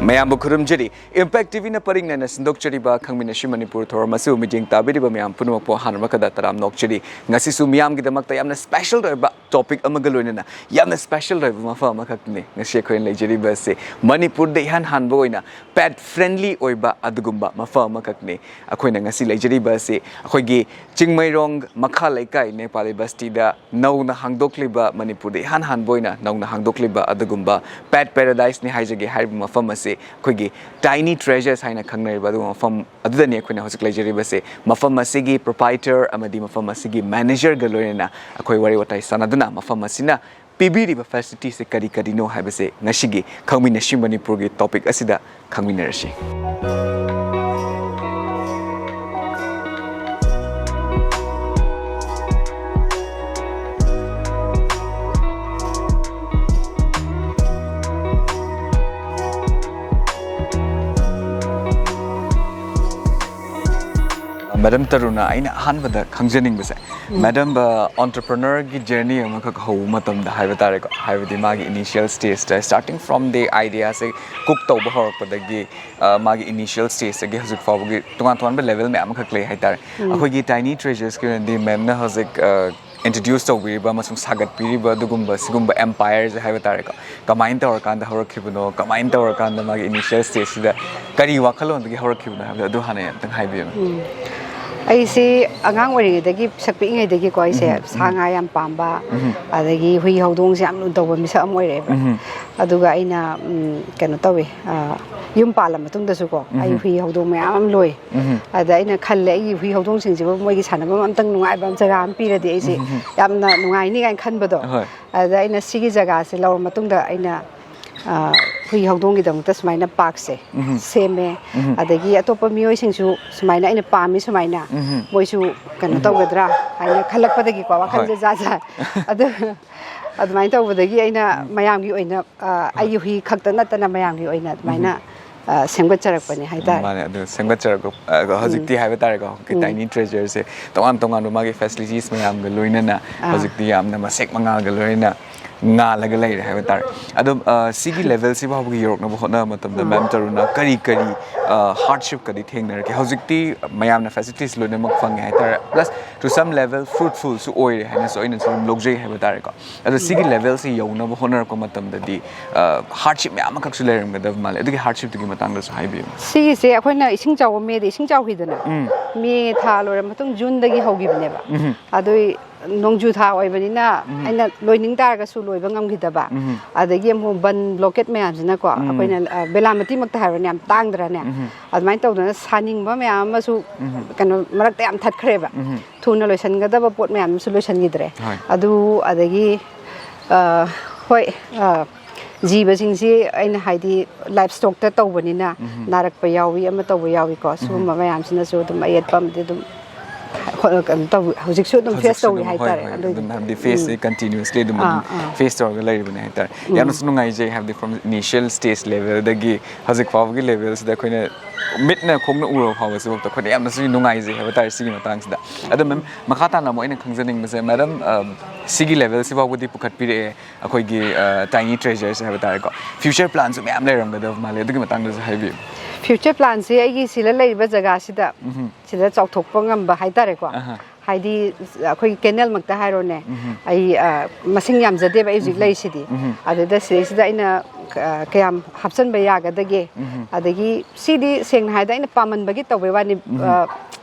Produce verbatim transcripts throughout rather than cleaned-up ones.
ꯃꯌꯥꯝꯕꯨ ꯈꯨꯔꯨꯝꯖꯔꯤ꯫ Impact T ꯚꯤꯅ ꯄꯔꯤꯡ ꯅꯥꯏꯅ ꯁꯟꯗꯣꯛꯆꯔꯤꯕ ꯈꯪꯃꯤꯟꯅꯁꯤ ꯃꯅꯤꯄꯨꯔ ꯊꯧꯔꯝ ꯑꯁꯤꯕꯨ ꯃꯤꯠꯌꯦꯡ ꯇꯥꯕꯤꯔꯤꯕ ꯃꯌꯥꯝ ꯄꯨꯝꯅꯃꯛꯄꯨ ꯑꯍꯥꯟꯕ ꯃꯛꯇꯗ ꯇꯔꯥꯝꯅ ꯑꯣꯛꯆꯔꯤ꯫ ꯉꯁꯤꯁꯨ ꯃꯤꯌꯥꯝꯒꯤꯗꯃꯛꯇ ꯌꯥꯝꯅ special ꯑꯣꯏꯕ topic ꯑꯃꯒ ꯂꯣꯏꯅꯅ ꯌꯥꯝꯅ special ꯑꯣꯏꯕ ꯃꯐꯝ ꯑꯃꯈꯛꯅꯤ ꯉꯁꯤ ꯑꯩꯈꯣꯏꯅ ꯂꯩꯖꯔꯤꯕ ꯑꯁꯤ꯫ ꯃꯅꯤꯄꯨꯔꯗ ꯏꯍꯥꯟ ꯍꯥꯟꯕ ꯑꯣꯏꯅ pet friendly ꯑꯣꯏꯕ ꯑꯗꯨꯒꯨꯝꯕ ꯃꯐꯝ ꯑꯃꯈꯛꯅꯤ꯫ ꯑꯩꯈꯣꯏꯅ ꯉꯁꯤ ꯂꯩꯖꯔꯤꯕ ꯑꯁꯤ ꯑꯩꯈꯣꯏꯒꯤ ꯆꯤꯡꯃꯩꯔꯣꯡ ꯃꯈꯥ ꯂꯩꯀꯥꯏ ꯅꯦꯄꯥꯂꯤ ꯕꯁꯇꯤꯗ ꯅꯧꯅ ꯍꯥꯡꯗꯣꯛꯂꯤꯕ, ꯃꯅꯤꯄꯨꯔꯗ ꯏꯍꯥꯟ ꯍꯥꯟꯕ ꯑꯣꯏꯅ ꯅꯧꯅ ꯍꯥꯡꯗꯣꯛꯂꯤꯕ ꯑꯗꯨꯒꯨꯝꯕ pet paradise ꯅꯤ ꯍꯥꯏꯖꯒꯦ꯫ ꯍꯥꯏꯔꯤꯕ ꯃꯐꯝ ꯑꯁꯤ ꯑꯩꯈꯣꯏꯒꯤ Tiny Treasures ꯍꯥꯏꯅ ꯈꯪꯅꯔꯤꯕ ꯑꯗꯨꯒꯨꯝꯕ ꯃꯐꯝ ꯑꯗꯨꯗꯅꯤ ꯑꯩꯈꯣꯏꯅ ꯍꯧꯖꯤꯛ ꯂꯩꯖꯔꯤꯕꯁꯦ꯫ ꯃꯐꯝ ꯑꯁꯤꯒꯤ proprietor ꯑꯃꯗꯤ ꯃꯐꯝ ꯑꯁꯤꯒꯤ manager ꯒ ꯂꯣꯏꯅꯅ ꯑꯩꯈꯣꯏ ꯋꯥꯔꯤ ꯋꯥꯇꯥꯏ ꯁꯥꯟꯅꯗꯨꯅ ꯃꯐꯝ ꯑꯁꯤꯅ ꯄꯤꯕꯤꯔꯤꯕ facility ꯁꯦ ꯀꯔꯤ ꯀꯔꯤꯅꯣ ꯍꯥꯏꯕꯁꯦ ꯉꯁꯤꯒꯤ ꯈꯪꯃꯤꯟꯅꯁꯤ ꯃꯅꯤꯄꯨꯔꯒꯤ topic ꯑꯁꯤꯗ ꯈꯪꯃꯤꯟꯅꯔꯁꯤ꯫ Madam ꯇꯔꯨꯅ, ꯑꯩꯅ ꯑꯍꯥꯟꯕꯗ ꯈꯪꯖꯅꯤꯡꯕꯁꯦ, Madam, entrepreneur ꯒꯤ journey ꯑꯃꯈꯛ ꯍꯧꯕ ꯃꯇꯝꯗ ꯍꯥꯏꯕ ꯇꯥꯔꯦꯀꯣ, ꯍꯥꯏꯕꯗꯤ ꯃꯥꯒꯤ initial stage ꯇ, starting from the idea say cook ꯇꯧꯕ ꯍꯧꯔꯛꯄꯗꯒꯤ, ꯑ, ꯃꯥꯒꯤ initial stage ꯇꯒꯤ ꯍꯧꯖꯤꯛ ꯐꯥꯎꯕꯒꯤ ꯇꯣꯉꯥꯟ ꯇꯣꯉꯥꯟꯕ level ꯃꯌꯥꯝ ꯑꯃꯈꯛ ꯂꯩ ꯍꯥꯏꯇꯥꯔꯦ꯫ ꯑꯩꯈꯣꯏꯒꯤ Tiny Treasures ꯀꯤ ꯑꯣꯏꯅꯗꯤ ma'am ꯅ ꯍꯧꯖꯤꯛ, ꯑ, introduce ꯇꯧꯕꯤꯔꯤꯕ ꯑꯃꯁꯨꯡ ꯁꯥꯒꯠꯄꯤꯔꯤꯕ ꯑꯗꯨꯒꯨꯝꯕ, ꯁꯤꯒꯨꯝꯕ empire ꯁꯦ ꯍꯥꯏꯕ ꯇꯥꯔꯦꯀꯣ, ꯀꯃꯥꯏꯅ ꯇꯧꯔꯀꯥꯟꯗ ꯍꯧꯔꯛꯈꯤꯕꯅꯣ, ꯀꯃꯥꯏꯅ ꯇꯧꯔꯀꯥꯟꯗ ꯃꯥꯒꯤ initial stage ꯁꯤꯗ ꯀꯔꯤ ꯋꯥꯈꯜꯂꯣꯟꯗꯒꯤ ꯍꯧꯔꯛꯈꯤꯕꯅꯣ ꯍꯥꯏꯕꯗꯣ ꯑꯗꯨ ꯍꯥꯟꯅ ꯑꯝꯇꯪ ꯍꯥꯏꯕꯤꯌꯨꯅꯦ꯫ ꯎꯝ꯫ ꯑꯩꯁꯦ ꯑꯉꯥꯡ ꯑꯣꯏꯔꯤꯉꯩꯗꯒꯤ, ꯄꯤꯁꯛ ꯄꯤꯛꯏꯉꯩꯗꯒꯤꯀꯣ, ꯑꯩꯁꯦ ꯁꯥ ꯉꯥ ꯌꯥꯝ ꯄꯥꯝꯕ, ꯑꯗꯒꯤ ꯍꯨꯏ ꯍꯧꯗꯣꯡꯁꯦ ꯌꯥꯝ ꯂꯨꯅ ꯇꯧꯕ ꯃꯤꯁꯛ ꯑꯃ ꯑꯣꯏꯔꯛꯑꯦꯕ꯫ ꯑꯗꯨꯒ ꯑꯩꯅ, ꯎꯝ, ꯀꯩꯅꯣ ꯇꯧꯋꯦ, ꯑ, ꯌꯨꯝ ꯄꯥꯜꯂ ꯃꯇꯨꯡꯗꯁꯨꯀꯣ, ꯑꯩ ꯍꯨꯏ ꯍꯧꯗꯣꯡ ꯃꯌꯥꯝ ꯑꯃ ꯂꯣꯏ꯫ ꯑꯗ ꯑꯩꯅ ꯈꯜꯂꯦ, ꯑꯩꯒꯤ ꯍꯨꯏ ꯍꯧꯗꯣꯡꯁꯤꯡꯁꯤꯕꯨ ꯃꯣꯏꯒꯤ ꯁꯥꯟꯅꯐꯝ ꯑꯝꯇꯪ ꯅꯨꯡꯉꯥꯏꯕ ꯑꯃ, ꯖꯒꯥ ꯑꯃ ꯄꯤꯔꯗꯤ ꯑꯩꯁꯦ ꯌꯥꯝꯅ ꯅꯨꯡꯉꯥꯏꯅꯤ ꯀꯥꯏꯅ ꯈꯟꯕꯗꯣ꯫ ꯍꯣꯏ꯫ ꯑꯗ ꯑꯩꯅ ꯁꯤꯒꯤ ꯖꯒꯥꯁꯦ ꯂꯧꯔ ꯃꯇꯨꯡꯗ ꯑꯩꯅ, ꯑ, ꯍꯨꯏ ꯍꯧꯗꯣꯡꯒꯤꯗꯃꯛꯇ ꯁꯨꯃꯥꯏꯅ park ꯁꯦ ꯁꯦꯝꯃꯦ꯫ ꯑꯗꯒꯤ ꯑꯇꯣꯞꯄ ꯃꯤꯑꯣꯏꯁꯤꯡꯁꯨ ꯁꯨꯃꯥꯏꯅ ꯑꯩꯅ ꯄꯥꯝꯃꯤ ꯁꯨꯃꯥꯏꯅ ꯃꯣꯏꯁꯨ ꯀꯩꯅꯣ ꯇꯧꯒꯗ꯭ꯔꯥ ꯍꯥꯏꯅ ꯈꯜꯂꯛꯄꯗꯒꯤꯀꯣ, ꯋꯥꯈꯜꯁꯦ ꯍꯣꯏ꯫ ꯖꯥꯠ ꯖꯥꯠ꯫ ꯑꯗꯨ, ꯑꯗꯨꯃꯥꯏꯅ ꯇꯧꯕꯗꯒꯤ ꯑꯩꯅ ꯃꯌꯥꯝꯒꯤ ꯑꯣꯏꯅ, ꯑ, ꯑꯩꯒꯤ ꯍꯨꯏ ꯈꯛꯇ ꯅꯠꯇꯅ ꯃꯌꯥꯝꯒꯤ ꯑꯣꯏꯅ ꯑꯗꯨꯃꯥꯏꯅ, ꯑ, ꯁꯦꯝꯒꯠꯆꯔꯛꯄꯅꯦ ꯍꯥꯏꯇꯥꯔꯦ꯫ ꯃꯥꯅꯦ, ꯑꯗꯨ ꯁꯦꯝꯒꯠꯆꯔꯛꯄ, ꯑ, ꯍꯧꯖꯤꯛꯇꯤ ꯍꯥꯏꯕ ꯇꯥꯔꯦꯀꯣ, ꯍꯧꯖꯤꯛꯀꯤ Tiny Treasures ꯁꯦ ꯇꯣꯉꯥꯟ ꯇꯣꯉꯥꯟꯕ ꯃꯥꯒꯤ facilities ꯃꯌꯥꯝꯒ ꯂꯣꯏꯅꯅ ꯑꯥ꯫ ꯍꯧꯖꯤꯛꯇꯤ ꯌꯥꯝꯅ ꯃꯁꯦꯛ ꯃꯉꯥꯜꯒ ꯂꯣꯏꯅꯅ ꯉꯥꯜꯂꯒ ꯂꯩꯔꯦ ꯍꯥꯏꯕ ꯇꯥꯔꯦ꯫ ꯑꯗꯣ ꯑ, ꯁꯤꯒꯤ ꯂꯦꯚꯦꯜꯁꯤ ꯐꯥꯎꯕꯒꯤ ꯌꯧꯔꯛꯅꯕ ꯍꯣꯠꯅꯕ ꯃꯇꯝꯗ ꯃꯦꯝ ꯇꯔꯨꯅ ꯀꯔꯤ ꯀꯔꯤ ꯍꯥꯔꯗꯁꯤꯞꯀꯗꯤ ꯊꯦꯡꯅꯔꯛꯀꯦ? ꯍꯧꯖꯤꯛꯇꯤ ꯃꯌꯥꯝꯅ ꯐꯦꯁꯤꯂꯤꯇꯤꯁ ꯂꯣꯏꯅꯃꯛ ꯐꯪꯉꯦ ꯍꯥꯏꯇꯥꯔꯦ, plus to some level fruitfulꯁꯨ ꯑꯣꯏꯔꯦ ꯍꯥꯏꯅꯁꯨ ꯑꯩꯅꯁꯨ ꯑꯗꯨꯝ ꯂꯧꯖꯩ ꯍꯥꯏꯕ ꯇꯥꯔꯦꯀꯣ꯫ ꯑꯗꯣ ꯁꯤꯒꯤ ꯂꯦꯚꯦꯜꯁꯤ ꯌꯧꯅꯕ ꯍꯣꯠꯅꯔꯛꯄ ꯃꯇꯝꯗꯗꯤ ꯍꯥꯔꯗꯁꯤꯞ ꯃꯌꯥꯝ ꯑꯃꯈꯛꯁꯨ ꯂꯩꯔꯝꯒꯗꯕ ꯃꯥꯜꯂꯦ꯫ ꯑꯗꯨꯒꯤ ꯍꯥꯔꯗꯁꯤꯞꯇꯨꯒꯤ ꯃꯇꯥꯡꯗꯁꯨ ꯍꯥꯏꯕꯤꯌꯨ꯫ ꯁꯤꯒꯤꯁꯦ ꯑꯩꯈꯣꯏꯅ ꯏꯁꯤꯡ ꯆꯥꯎꯕ, ꯃꯦꯗ ꯏꯁꯤꯡ ꯆꯥꯎꯈꯤꯗꯅ, ꯎꯝ꯫ ꯃꯦ ꯊꯥ ꯂꯣꯏꯔ ꯃꯇꯨꯡ ꯖꯨꯟꯗꯒꯤ ꯍꯧꯈꯤꯕꯅꯦꯕ꯫ ꯎꯝ꯫ ꯑꯗꯨꯏ ꯅꯣꯡꯖꯨ ꯊꯥ ꯑꯣꯏꯕꯅꯤꯅ ꯑꯩꯅ ꯂꯣꯏꯅꯤꯡ ꯇꯥꯔꯒꯁꯨ ꯂꯣꯏꯕ ꯉꯝꯈꯤꯗꯕ꯫ ꯎꯝ꯫ ꯑꯗꯒꯤ ꯑꯃꯨꯛ ꯕꯟ ꯕ꯭ꯂꯣꯀꯦꯠ ꯃꯌꯥꯝꯁꯤꯅꯀꯣ, ꯎꯝ꯫ ꯑꯩꯈꯣꯏꯅ, ꯑ, ꯕꯦꯂꯥꯃꯇꯤꯃꯛꯇ ꯍꯥꯏꯔꯣꯅꯦ, ꯌꯥꯝ ꯇꯥꯡꯗ꯭ꯔꯅꯦ? ꯎꯝ꯫ ꯑꯗꯨꯃꯥꯏꯅ ꯇꯧꯗꯅ ꯁꯥꯅꯤꯡꯕ ꯃꯌꯥꯝ ꯑꯃꯁꯨ ꯎꯝ꯫ ꯀꯩꯅꯣ ꯃꯔꯛꯇ ꯌꯥꯝ ꯊꯠꯈ꯭ꯔꯦꯕ꯫ ꯎꯝ꯫ ꯊꯨꯅ ꯂꯣꯏꯁꯤꯟꯒꯗꯕ ꯄꯣꯠ ꯃꯌꯥꯝ ꯑꯃꯁꯨ ꯂꯣꯏꯁꯤꯟꯈꯤꯗ꯭ꯔꯦ꯫ ꯍꯣꯏ꯫ ꯑꯗꯨ ꯑꯗꯒꯤ, ꯑ, ꯍꯣꯏ, ꯑ, ꯖꯤꯕꯁꯤꯡꯁꯤ ꯑꯩꯅ ꯍꯥꯏꯗꯤ ꯂꯥꯏꯐ ꯁ꯭ꯇꯣꯛꯇ ꯇꯧꯕꯅꯤꯅ ꯎꯝ꯫ ꯅꯥꯔꯛꯄ ꯌꯥꯎꯏ, ꯑꯃ ꯇꯧꯕ ꯌꯥꯎꯏꯀꯣ꯫ ꯁꯤꯒꯨꯝꯕ ꯃꯌꯥꯝꯁꯤꯅꯁꯨ ꯑꯗꯨꯝ ꯑꯌꯦꯠꯄ ꯑꯃꯗꯤ ꯑꯗꯨꯝ ꯍꯣ-, ꯀꯩꯅꯣ ꯇꯧ-, ꯍꯧꯖꯤꯛꯁꯨ ꯑꯗꯨꯝ ꯐꯦꯁ ꯍꯧꯖꯤꯛꯁꯨ ꯇꯧꯔꯤ ꯑꯗꯨꯝ, ꯍꯣꯏ, ꯍꯥꯏꯇꯥꯔꯦ꯫ ꯍꯣꯏ, ꯑꯗꯨ ꯑꯗꯨꯝ ꯍꯥꯏꯕꯗꯤ ꯐꯦꯁꯁꯦ ꯎꯝ꯫ ꯀꯟꯇꯤꯅ꯭ꯌꯨꯁꯂꯤ ꯑꯗꯨꯝ, ꯑꯥ, ꯑꯗꯨꯝ ꯑꯥ꯫ ꯐꯦꯁ ꯇꯧꯔꯒ ꯂꯩꯔꯤꯕꯅꯦ ꯍꯥꯏꯇꯥꯔꯦ꯫ ꯎꯝ꯫ ꯌꯥꯝꯅꯁꯨ ꯅꯨꯡꯉꯥꯏꯖꯩ, ꯍꯥꯏꯕꯗꯤ from initial stage levelꯗꯒꯤ ꯍꯧꯖꯤꯛ ꯐꯥꯎꯕꯒꯤ ꯂꯦꯚꯦꯜꯁꯤꯗ ꯑꯩꯈꯣꯏꯅ ꯃꯤꯠꯅ ꯈꯣꯡꯅ ꯎꯔꯕ ꯐꯥꯎꯕꯁꯤꯐꯥꯎꯗ ꯑꯩꯈꯣꯏꯅ ꯌꯥꯝꯅꯁꯨ ꯅꯨꯡꯉꯥꯏꯖꯩ ꯍꯥꯏꯕ ꯇꯥꯔꯦ ꯁꯤꯒꯤ ꯃꯇꯥꯡꯁꯤꯗ꯫ ꯑꯗꯣ ꯃꯦꯝ, ꯃꯈꯥ ꯇꯥꯅ ꯑꯃꯨꯛ ꯑꯩꯅ ꯈꯪꯖꯅꯤꯡꯕꯁꯦ, ꯃꯦꯗꯝ, ꯑ, ꯁꯤꯒꯤ ꯂꯦꯚꯦꯜꯁꯤ ꯐꯥꯎꯕꯗꯤ ꯄꯨꯈꯠꯄꯤꯔꯛꯑꯦ ꯑꯩꯈꯣꯏꯒꯤ, ꯑ, ꯇꯥꯏꯅꯤ ꯇ꯭ꯔꯦꯖꯔꯁꯦ ꯍꯥꯏꯕ ꯇꯥꯔꯦꯀꯣ꯫ ꯐ꯭ꯌꯨꯆꯔ ꯄ꯭ꯂꯥꯟꯁꯨ ꯃꯌꯥꯝ ꯂꯩꯔꯝꯒꯗꯕ ꯃꯥꯜꯂꯦ, ꯑꯗꯨꯒꯤ ꯃꯇꯥꯡꯗꯁꯨ ꯍꯥꯏꯕꯤꯌꯨ꯫ ꯐ꯭ꯌꯨꯆꯔ ꯄ꯭ꯂꯥꯟꯁꯦ ꯑꯩꯒꯤ ꯁꯤꯗ ꯂꯩꯔꯤꯕ ꯖꯒꯥꯁꯤꯗ, ꯎꯝ꯫ ꯁꯤꯗ ꯆꯥꯎꯊꯣꯛꯄ ꯉꯝꯕ ꯍꯥꯏꯇꯥꯔꯦꯀꯣ꯫ ꯑꯍꯥ꯫ ꯍꯥꯏꯗꯤ ꯑꯩꯈꯣꯏꯒꯤ ꯀꯦꯅꯦꯜꯃꯛꯇ ꯍꯥꯏꯔꯣꯅꯦ, ꯎꯝ꯫ ꯑꯩ, ꯑ, ꯃꯁꯤꯡ ꯌꯥꯝꯖꯗꯦꯕ ꯑꯩ ꯍꯧꯖꯤꯛ ꯎꯝ꯫ ꯂꯩꯔꯤꯁꯤꯗꯤ꯫ ꯎꯝ꯫ ꯑꯗꯨꯗ ꯁꯤꯗꯩꯁꯤꯗ ꯑꯩꯅ, ꯑ, ꯀꯌꯥꯝ ꯍꯥꯞꯆꯤꯟꯕ ꯌꯥꯒꯗꯒꯦ? ꯎꯝ꯫ ꯑꯗꯒꯤ ꯁꯤꯗꯤ ꯁꯦꯡꯅ ꯍꯥꯏꯔꯕꯗ ꯑꯩꯅ ꯄꯥꯝꯃꯟꯕꯒꯤ ꯇꯧꯕꯩ ꯋꯥꯅꯤ꯫ ꯎꯝ꯫ ꯑ,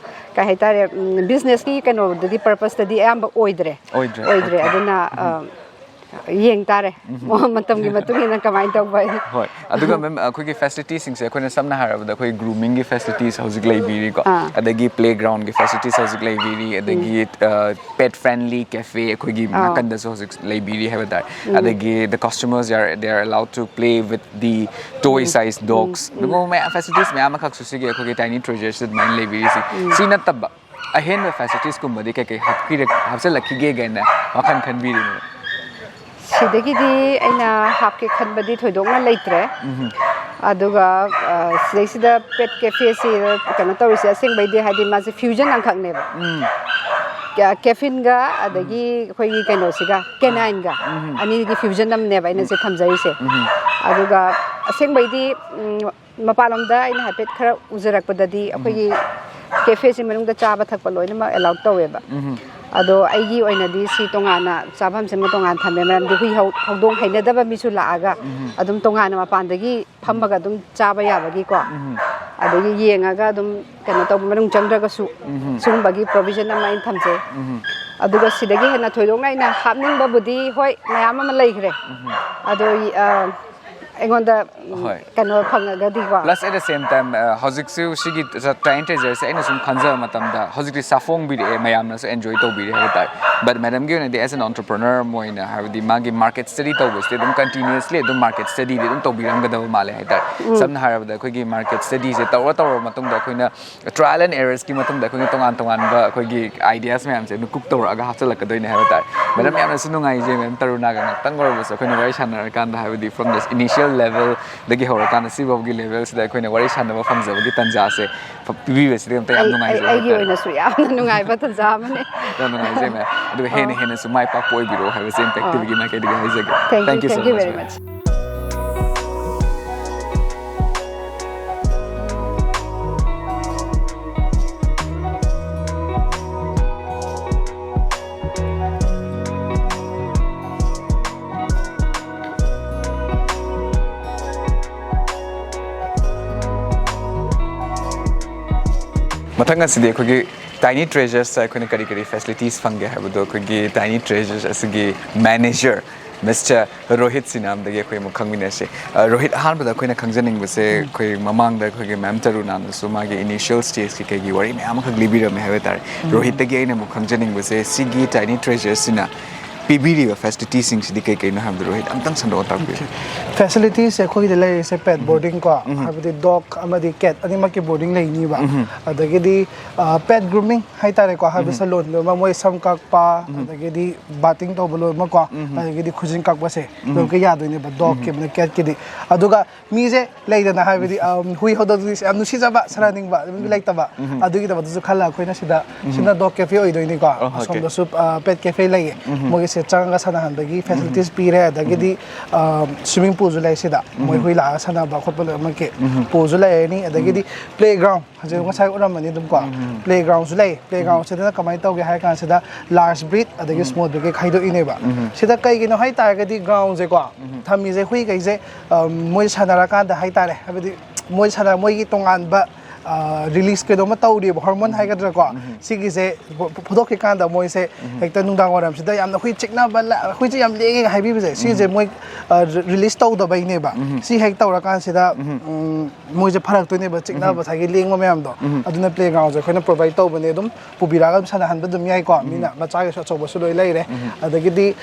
ꯀꯩ ꯍꯥꯏꯇꯥꯔꯦ, ꯎꯝ, ꯕꯤꯖꯤꯅꯦꯁꯀꯤ ꯀꯩꯅꯣꯗꯗꯤ, ꯄꯔꯄꯁꯇꯗꯤ ꯑꯌꯥꯝꯕ ꯑꯣꯏꯗ꯭ꯔꯦ꯫ ꯑꯣꯏꯗ꯭ꯔꯦ꯫ ꯑꯣꯏꯗ꯭ꯔꯦ꯫ ꯑꯣꯀꯦ꯫ ꯑꯗꯨꯅ, ꯎꯝ꯫ ꯑ, ꯌꯦꯡ ꯇꯥꯔꯦ꯫ ꯎꯝ꯫ ꯃꯇꯝꯒꯤ ꯃꯇꯨꯡ ꯏꯟꯅ ꯀꯃꯥꯏꯅ ꯇꯧꯕ ꯍꯥꯏꯗꯤ꯫ ꯍꯣꯏ꯫ ꯑꯗꯨꯒ ꯃꯦꯝ, ꯑꯩꯈꯣꯏꯒꯤ ꯐꯦꯁꯤꯂꯤꯇꯤꯁꯤꯡꯁꯦ ꯑꯩꯈꯣꯏꯅ ꯁꯝꯅ ꯍꯥꯏꯔꯕꯗ ꯑꯩꯈꯣꯏ ꯒ꯭ꯔꯨꯃꯤꯡꯒꯤ ꯐꯦꯁꯤꯂꯤꯇꯤꯁ ꯍꯧꯖꯤꯛ ꯂꯩꯕꯤꯔꯤꯀꯣ, ꯑꯥ꯫ ꯑꯗꯒꯤ ꯄ꯭ꯂꯦꯒ꯭ꯔꯥꯎꯟꯒꯤ ꯐꯦꯁꯤꯂꯤꯇꯤꯁ ꯍꯧꯖꯤꯛ ꯂꯩꯕꯤꯔꯤ, ꯎꯝ꯫ ꯑꯗꯒꯤ, ꯑ, ꯄꯦꯠ ꯐ꯭ꯔꯦꯟꯂꯤ ꯀꯦꯐꯦ ꯑꯩꯈꯣꯏꯒꯤ ꯑꯥ꯫ ꯅꯥꯀꯟꯗꯁꯨ ꯍꯧꯖꯤꯛ ꯂꯩꯕꯤꯔꯤ ꯍꯥꯏꯕ ꯇꯥꯔꯦ꯫ ꯎꯝ꯫ ꯑꯗꯒꯤ the customers are, they are allowed to play with the toy um. Size um. Dogs꯫ ꯎꯝ꯫ ꯑꯗꯨꯒꯨꯝꯕ ꯃꯌꯥꯝ ꯐꯦꯁꯤꯂꯤꯇꯤꯁ ꯃꯌꯥꯝ ꯑꯃꯈꯛꯁꯨ ꯁꯤꯒꯤ ꯑꯩꯈꯣꯏꯒꯤ ꯇꯥꯏꯅꯤ ꯇ꯭ꯔꯦꯖꯔꯁꯤꯗ ꯑꯗꯨꯃꯥꯏꯅ ꯂꯩꯕꯤꯔꯤꯁꯤ꯫ ꯎꯝ꯫ ꯁꯤ ꯅꯠꯇꯕ ꯑꯍꯦꯟꯕ ꯐꯦꯁꯤꯂꯤꯇꯤꯁꯀꯨꯝꯕꯗꯤ ꯀꯩꯀꯩ ꯍꯥꯞꯄꯤꯔꯛ-, ꯍꯥꯞꯆꯤꯜꯂꯛꯈꯤꯒꯦ ꯀꯥꯏꯅ ꯋꯥꯈꯜ ꯈꯟꯕꯤꯔꯤꯅꯣ? ꯁꯤꯗꯒꯤꯗꯤ ꯑꯩꯅ ꯍꯥꯞꯀꯦ ꯈꯟꯕꯗꯤ ꯊꯣꯏꯗꯣꯛꯅ ꯂꯩꯇ꯭ꯔꯦ꯫ ꯎꯝ꯫ ꯑꯗꯨꯒ, ꯑ, ꯁꯤꯗꯩꯁꯤꯗ ꯄꯦꯠ ꯀꯦꯐꯦꯁꯤ ꯀꯩꯅꯣ ꯇꯧꯔꯤꯁꯦ ꯑꯁꯦꯡꯕꯩꯗꯤ ꯍꯥꯏꯗꯤ ꯃꯥꯁꯦ ꯐ꯭ꯌꯨꯖꯟ ꯑꯃꯈꯛꯅꯦꯕ꯫ ꯎꯝ꯫ ꯀꯦꯐꯤꯟꯒ ꯑꯗꯒꯤ ꯑꯩꯈꯣꯏꯒꯤ ꯀꯩꯅꯣꯁꯤꯒ, ꯀꯦꯅꯥꯏꯟꯒ, ꯑꯅꯤꯒꯤ ꯐ꯭ꯌꯨꯖꯟ ꯑꯃꯅꯦꯕ ꯑꯩꯅ ꯁꯤ ꯊꯝꯖꯔꯤꯁꯦ꯫ ꯑꯗꯨꯒ ꯑꯁꯦꯡꯕꯩꯗꯤ, ꯎꯝ, ꯃꯄꯥꯟꯂꯣꯝꯗ ꯑꯩꯅ ꯍꯥꯏꯐꯦꯠ ꯈꯔ ꯎꯖꯔꯛꯄꯗꯗꯤ ꯑꯩꯈꯣꯏꯒꯤ ꯀꯦꯐꯦꯁꯤ ꯃꯅꯨꯡꯗ ꯆꯥꯕ ꯊꯛꯄ ꯂꯣꯏꯅꯃꯛ ꯑꯦꯂꯥꯎꯠ ꯇꯧꯋꯦꯕ꯫ ꯑꯗꯣ ꯑꯩꯒꯤ ꯑꯣꯏꯅꯗꯤ ꯁꯤ ꯇꯣꯉꯥꯟꯅ ꯆꯥꯐꯝꯁꯤꯃ ꯇꯣꯉꯥꯟꯅ ꯊꯝꯃꯦ, ꯃꯔꯝꯗꯤ ꯍꯨꯏ ꯍꯧ- ꯍꯧꯗꯣꯡ ꯍꯩꯅꯗꯕ ꯃꯤꯁꯨ ꯂꯥꯛꯑꯒ ꯑꯗꯨꯝ ꯇꯣꯉꯥꯟꯅ ꯃꯄꯥꯟꯗꯒꯤ ꯐꯝꯃꯒ ꯑꯗꯨꯝ ꯆꯥꯕ ꯌꯥꯕꯒꯤꯀꯣ, ꯑꯗꯒꯤ ꯌꯦꯡꯉꯒ ꯑꯗꯨꯝ ꯀꯩꯅꯣ ꯇꯧꯕ, ꯃꯅꯨꯡ ꯆꯪꯗ꯭ꯔꯒꯁꯨ ꯁꯤꯒꯨꯝꯕꯒꯤ ꯄ꯭ꯔꯣꯕꯤꯖꯟ ꯑꯃ ꯑꯩꯅ ꯊꯝꯖꯩ꯫ ꯑꯗꯨꯒ ꯁꯤꯗꯒꯤ ꯍꯦꯟꯅ ꯊꯣꯏꯗꯣꯛꯅ ꯑꯩꯅ ꯍꯥꯞꯅꯤꯡꯕꯕꯨꯗꯤ ꯍꯣꯏ ꯃꯌꯥꯝ ꯑꯃ ꯂꯩꯈ꯭ꯔꯦ, ꯑꯗꯣ ꯑ, ꯑꯩꯉꯣꯟꯗ ꯎꯝ, ꯍꯣꯏ꯫ ꯀꯩꯅꯣ ꯐꯪꯉꯒꯗꯤꯀꯣ꯫ Plus at the same time, ꯑ, ꯍꯧꯖꯤꯛꯁꯨ ꯁꯤꯒꯤ ꯇꯥꯏꯅꯤ ꯇ꯭ꯔꯦꯖꯔꯁꯦ ꯑꯩꯅ ꯁꯨꯝ ꯈꯟꯖꯕ ꯃꯇꯝꯗ ꯍꯧꯖꯤꯛꯇꯤ ꯁꯥꯐꯣꯡꯕꯤꯔꯛꯑꯦ, ꯃꯌꯥꯝꯅꯁꯨ ꯑꯦꯟꯖꯣꯏ ꯇꯧꯕꯤꯔꯦ ꯍꯥꯏꯕ ꯇꯥꯔꯦ꯫ But ꯃꯦꯗꯝꯒꯤ ꯑꯣꯏꯅꯗꯤ as an entrepreneur ꯑꯃ ꯑꯣꯏꯅ, ꯍꯥꯏꯕꯗꯤ ꯃꯥꯒꯤ ꯃꯥꯔꯀꯦꯠ ꯁ꯭ꯇꯗꯤ ꯇꯧꯕꯁꯤꯗꯤ ꯑꯗꯨꯝ ꯀꯟꯇꯤꯅ꯭ꯌꯨꯁꯂꯤ ꯑꯗꯨꯝ ꯃꯥꯔꯀꯦꯠ ꯁ꯭ꯇꯗꯤꯗꯤ ꯑꯗꯨꯝ ꯇꯧꯕꯤꯔꯝꯒꯗꯕ ꯃꯥꯜꯂꯦ ꯍꯥꯏꯇꯥꯔꯦ꯫ ꯁꯝꯅ ꯍꯥꯏꯔꯕꯗ ꯑꯩꯈꯣꯏꯒꯤ ꯃꯥꯔꯀꯦꯠ ꯁ꯭ꯇꯗꯤꯁꯦ ꯇꯧꯔ ꯇꯧꯔꯕ ꯃꯇꯨꯡꯗ ꯑꯩꯈꯣꯏꯅ trial and errorsꯀꯤ ꯃꯇꯨꯡꯗ ꯑꯩꯈꯣꯏꯅ ꯇꯣꯉꯥꯟ ꯇꯣꯉꯥꯟꯕ ꯑꯩꯈꯣꯏꯒꯤ ideas ꯃꯌꯥꯝꯁꯦ ꯑꯩꯈꯣꯏꯅ ꯀꯨꯛ ꯇꯧꯔꯛꯑꯒ ꯍꯥꯞꯆꯤꯜꯂꯛꯀꯗꯣꯏꯅꯦ ꯍꯥꯏꯕ ꯇꯥꯔꯦ꯫ ꯃꯦꯗꯝ, ꯌꯥꯝꯅꯁꯨ ꯅꯨꯡꯉꯥꯏꯖꯩ ꯃꯦꯗꯝ ꯇꯔꯨꯅꯥꯒ ꯉꯥꯛꯇꯪ ꯑꯣꯏꯔꯕꯁꯨ ꯑꯩꯈꯣꯏꯅ ꯋꯥꯔꯤ ꯁꯥꯟꯅꯔꯀꯥꯟꯗ, ꯍꯥꯏꯕꯗꯤ from the initial levelꯗꯒꯤ ꯍꯧꯔꯀꯥꯟꯗ ꯁꯤꯐꯥꯎꯒꯤ ꯂꯦꯚꯦꯜꯁꯤꯗ ꯑꯩꯈꯣꯏꯅ ꯋꯥꯔꯤ ꯁꯥꯟꯅꯕ ꯐꯪꯖꯕꯒꯤ ꯇꯟꯖꯥꯁꯦ ꯐ- ꯄꯤꯕꯤꯕꯁꯤꯗ ꯑꯝꯇ ꯌꯥꯝ ꯑꯩ- ꯅꯨꯡꯉꯥꯏꯖꯩ ꯑꯩ- ꯑꯩꯒꯤ ꯍꯥꯏꯇꯥꯔꯦ꯫ ꯑꯣꯏꯅꯁꯨ ꯌꯥꯝꯅ ꯅꯨꯡꯉꯥꯏꯕ ꯇꯟꯖꯥ ꯑꯃꯅꯦ꯫ ꯌꯥꯝ ꯅꯨꯡꯉꯥꯏꯖꯩ ꯃꯦꯝ꯫ ꯑꯗꯨꯒ ꯍꯦꯟꯅ ꯑꯣ꯫ ꯍꯦꯟꯅꯁꯨ ꯃꯥꯏ ꯄꯥꯛꯄ ꯑꯣꯏꯕꯤꯔꯛꯑꯣ ꯍꯥꯏꯕꯁꯦ Impactiveꯒꯤ ꯑꯣ꯫ ꯃꯥꯏꯀꯩꯗꯒꯤ ꯍꯥꯏꯖꯒꯦ꯫ Thank you, Thank you so thank you much, very ma'am꯫ Much꯫ ꯃꯊꯪ ꯑꯁꯤꯗꯤ ꯑꯩꯈꯣꯏꯒꯤ ꯇꯥꯏꯅꯤ ꯇ꯭ꯔꯦꯖꯔꯁꯇ ꯑꯩꯈꯣꯏꯅ ꯀꯔꯤ ꯀꯔꯤ ꯐꯦꯁꯤꯂꯤꯇꯤꯁ ꯐꯪꯒꯦ ꯍꯥꯏꯕꯗꯣ ꯑꯩꯈꯣꯏꯒꯤ ꯇꯥꯏꯅꯤ ꯇ꯭ꯔꯦꯖꯔꯁ ꯑꯁꯤꯒꯤ ꯃꯦꯅꯦꯖꯔ ꯃꯤꯁꯇꯔ ꯔꯣꯍꯤꯠ ꯁꯤꯅꯥꯝꯗꯒꯤ ꯑꯩꯈꯣꯏ ꯑꯃꯨꯛ ꯈꯪꯃꯤꯟꯅꯁꯤ꯫ ꯑ, ꯔꯣꯍꯤꯠ, ꯑꯍꯥꯟꯕꯗ ꯑꯩꯈꯣꯏꯅ ꯈꯪꯖꯅꯤꯡꯕꯁꯦ, ꯑꯩꯈꯣꯏ ꯃꯃꯥꯡꯗ ꯑꯩꯈꯣꯏꯒꯤ ꯃꯦꯝ ꯇꯔꯨꯅꯥꯅꯁꯨ ꯃꯥꯒꯤ ꯏꯅꯤꯁꯤꯌꯦꯜ ꯁ꯭ꯇꯦꯖꯀꯤ ꯀꯩꯒꯤ ꯋꯥꯔꯤ ꯃꯌꯥꯝ ꯑꯃꯈꯛ ꯂꯤꯕꯤꯔꯝꯃꯦ ꯍꯥꯏꯕ ꯇꯥꯔꯦ꯫ ꯔꯣꯍꯤꯠꯇꯒꯤ ꯑꯩꯅ ꯑꯃꯨꯛ ꯈꯪꯖꯅꯤꯡꯕꯁꯦ, ꯁꯤꯒꯤ ꯇꯥꯏꯅꯤ ꯇ꯭ꯔꯦꯖꯔꯁꯤꯅ ꯄꯤꯕꯤꯔꯤꯕ ꯐꯦꯁꯤꯂꯤꯇꯤꯁꯤꯡꯁꯤꯗꯤ ꯀꯩ ꯀꯩꯅꯣ ꯍꯥꯏꯕꯗꯨ ꯔꯣꯍꯤꯠ ꯑꯝꯇꯪ ꯁꯟꯗꯣꯛꯑ ꯇꯥꯛꯄꯤꯌꯨ꯫ ꯐꯦꯁꯤꯂꯤꯇꯤꯁꯦ ꯑꯩꯈꯣꯏꯒꯤꯗ ꯂꯩꯔꯤꯁꯦ ꯄꯦꯠ ꯕꯣꯔꯗꯤꯡ ꯀꯣ, ꯍꯥꯏꯕꯗꯤ ꯗꯣꯒ ꯑꯃꯗꯤ ꯀꯦꯠ ꯑꯅꯤꯃꯛꯀꯤ ꯕꯣꯔꯗꯤꯡ ꯂꯩꯅꯤꯕ꯫ ꯑꯗꯒꯤꯗꯤ ꯄꯦꯠ ꯒ꯭ꯔꯨꯃꯤꯡ ꯍꯥꯏꯇꯥꯔꯦꯀꯣ, ꯍꯥꯏꯕꯗꯤ ꯁꯂꯣꯟ ꯂꯣꯏꯅꯃꯛ, ꯃꯣꯏ ꯁꯝ ꯀꯛꯄ, ꯑꯗꯒꯤꯗꯤ ꯕꯥꯇꯤꯡ ꯇꯧꯕ ꯂꯣꯏꯅꯃꯛꯀꯣ, ꯑꯗꯒꯤꯗꯤ ꯈꯨꯖꯤꯟ ꯀꯛꯄꯁꯦ ꯂꯣꯏꯅꯃꯛ ꯌꯥꯗꯣꯏꯅꯦꯕ, ꯗꯣꯒꯀꯤ ꯑꯃꯅ ꯀꯦꯠꯀꯤꯗꯤ꯫ ꯑꯗꯨꯒ ꯃꯤꯁꯦ ꯂꯩꯗꯅ, ꯍꯥꯏꯕꯗꯤ ꯍꯨꯏ ꯍꯧꯗꯣꯡꯗꯤ ꯌꯥꯝ ꯅꯨꯡꯁꯤꯖꯕ, ꯁꯥꯟꯅꯅꯤꯡꯕ ꯑꯗꯨꯝ ꯂꯩꯇꯕ, ꯑꯗꯨꯒꯤꯗꯃꯛꯇꯁꯨ ꯈꯜꯂꯒ ꯑꯩꯈꯣꯏꯅ ꯁꯤꯗ, ꯁꯤꯅ ꯗꯣꯒ ꯀꯦꯐꯦ ꯑꯣꯏꯗꯣꯏꯅꯤꯀꯣ꯫ ꯑꯁꯣꯝꯗꯁꯨ ꯄꯦꯠ ꯀꯦꯐꯦ ꯂꯩꯌꯦ, ꯃꯣꯏꯒꯤꯁꯦ ꯆꯪꯉꯒ ꯁꯥꯟꯅꯍꯟꯕꯒꯤ ꯐꯦꯁꯤꯂꯤꯇꯤꯁ ꯄꯤꯔꯦ꯫ ꯑꯗꯒꯤꯗꯤ ꯁ꯭ꯋꯤꯃꯤꯡ ꯄꯨꯜꯁꯨ ꯂꯩ ꯁꯤꯗ, ꯃꯣꯏ ꯍꯨꯏ ꯂꯥꯛꯑꯒ ꯁꯥꯟꯅꯕ ꯈꯣꯠꯄ ꯂꯣꯏꯅꯃꯛꯀꯤ ꯄꯨꯜꯁꯨ ꯂꯩꯔꯅꯤ꯫ ꯑꯗꯒꯤꯗꯤ ꯄ꯭ꯂꯦ ꯒ꯭ꯔꯥꯎꯟ ꯍꯧꯖꯤꯛ ꯉꯁꯥꯏ ꯎꯔꯝꯃꯅꯤ ꯑꯗꯨꯝ ꯀꯣ, ꯄ꯭ꯂꯦ ꯒ꯭ꯔꯥꯎꯟꯁꯨ ꯂꯩ꯫ ꯄ꯭ꯂꯦ ꯒ꯭ꯔꯥꯎꯟꯁꯤꯗꯅ ꯀꯃꯥꯏꯅ ꯇꯧꯒꯦ ꯍꯥꯏ ꯀꯥꯟꯁꯤꯗ ꯂꯥꯔꯖ ꯕ꯭ꯔꯤꯠ ꯑꯗꯒꯤ ꯁ꯭ꯃꯣꯜ ꯕ꯭ꯔꯤꯠꯀꯤ ꯈꯥꯏꯗꯣꯛꯏꯅꯦꯕ꯫ ꯁꯤꯗ ꯀꯩꯒꯤꯅꯣ ꯍꯥꯏ ꯇꯥꯔꯒꯗꯤ ꯒ꯭ꯔꯥꯎꯟꯁꯦꯀꯣ ꯊꯝꯃꯤꯁꯦ, ꯍꯨꯏꯈꯩꯁꯦ ꯃꯣꯏ ꯁꯥꯟꯅꯔꯀꯥꯟꯗ ꯍꯥꯏꯇꯥꯔꯦ, ꯍꯥꯏꯕꯗꯤ ꯃꯣꯏ ꯁꯥꯟꯅ ꯃꯣꯏꯒꯤ ꯇꯣꯉꯥꯟꯕ ꯔꯤꯂꯤꯁ ꯀꯩꯅꯣꯝꯃ ꯇꯧꯔꯤꯕ, ꯍꯣꯔꯃꯣꯟ ꯍꯥꯏꯒꯗ꯭ꯔꯥꯀꯣ, ꯁꯤꯒꯤꯁꯦ ꯐꯨꯗꯣꯛꯈꯤꯀꯥꯟꯗ ꯃꯣꯏꯁꯦ ꯍꯦꯛꯇ ꯅꯨꯡꯗꯥꯡ ꯋꯥꯏꯔꯝꯁꯤꯗ ꯌꯥꯝꯅ ꯍꯨꯏ ꯆꯤꯛꯅꯕ, ꯍꯨꯏꯁꯦ ꯌꯥꯝ ꯂꯦꯡꯉꯦ ꯍꯥꯏꯕꯤꯕꯁꯦ, ꯁꯤꯁꯦ ꯃꯣꯏ ꯔꯤꯂꯤꯁ ꯇꯧꯗꯕꯩꯅꯦꯕ꯫ ꯁꯤ ꯍꯦꯛ ꯇꯧꯔꯀꯥꯟꯁꯤꯗ ꯃꯣꯏꯁꯦ ꯐꯔꯛꯇꯣꯏꯅꯦꯕ, ꯆꯤꯛꯅꯕ ꯉꯁꯥꯏꯒꯤ ꯂꯦꯡꯕ ꯃꯌꯥꯝꯗꯣ꯫ ꯑꯗꯨꯅ ꯄ꯭ꯂꯦ ꯒ꯭ꯔꯥꯎꯟꯁꯦ ꯑꯩꯈꯣꯏꯅ ꯄ꯭ꯔꯣꯚꯥꯏꯗ ꯇꯧꯕꯅꯦ, ꯑꯗꯨꯝ ꯄꯨꯕꯤꯔꯛꯑꯒ ꯑꯗꯨꯝ ꯁꯥꯟꯅꯍꯟꯕ ꯑꯗꯨꯝ ꯌꯥꯏꯀꯣ꯫ ꯃꯤꯅ ꯃꯆꯥꯒꯤꯁꯨ ꯑꯆꯧꯕꯁꯨ ꯂꯣꯏ ꯂꯩꯔꯦ꯫ ꯑꯗꯒꯤꯗꯤ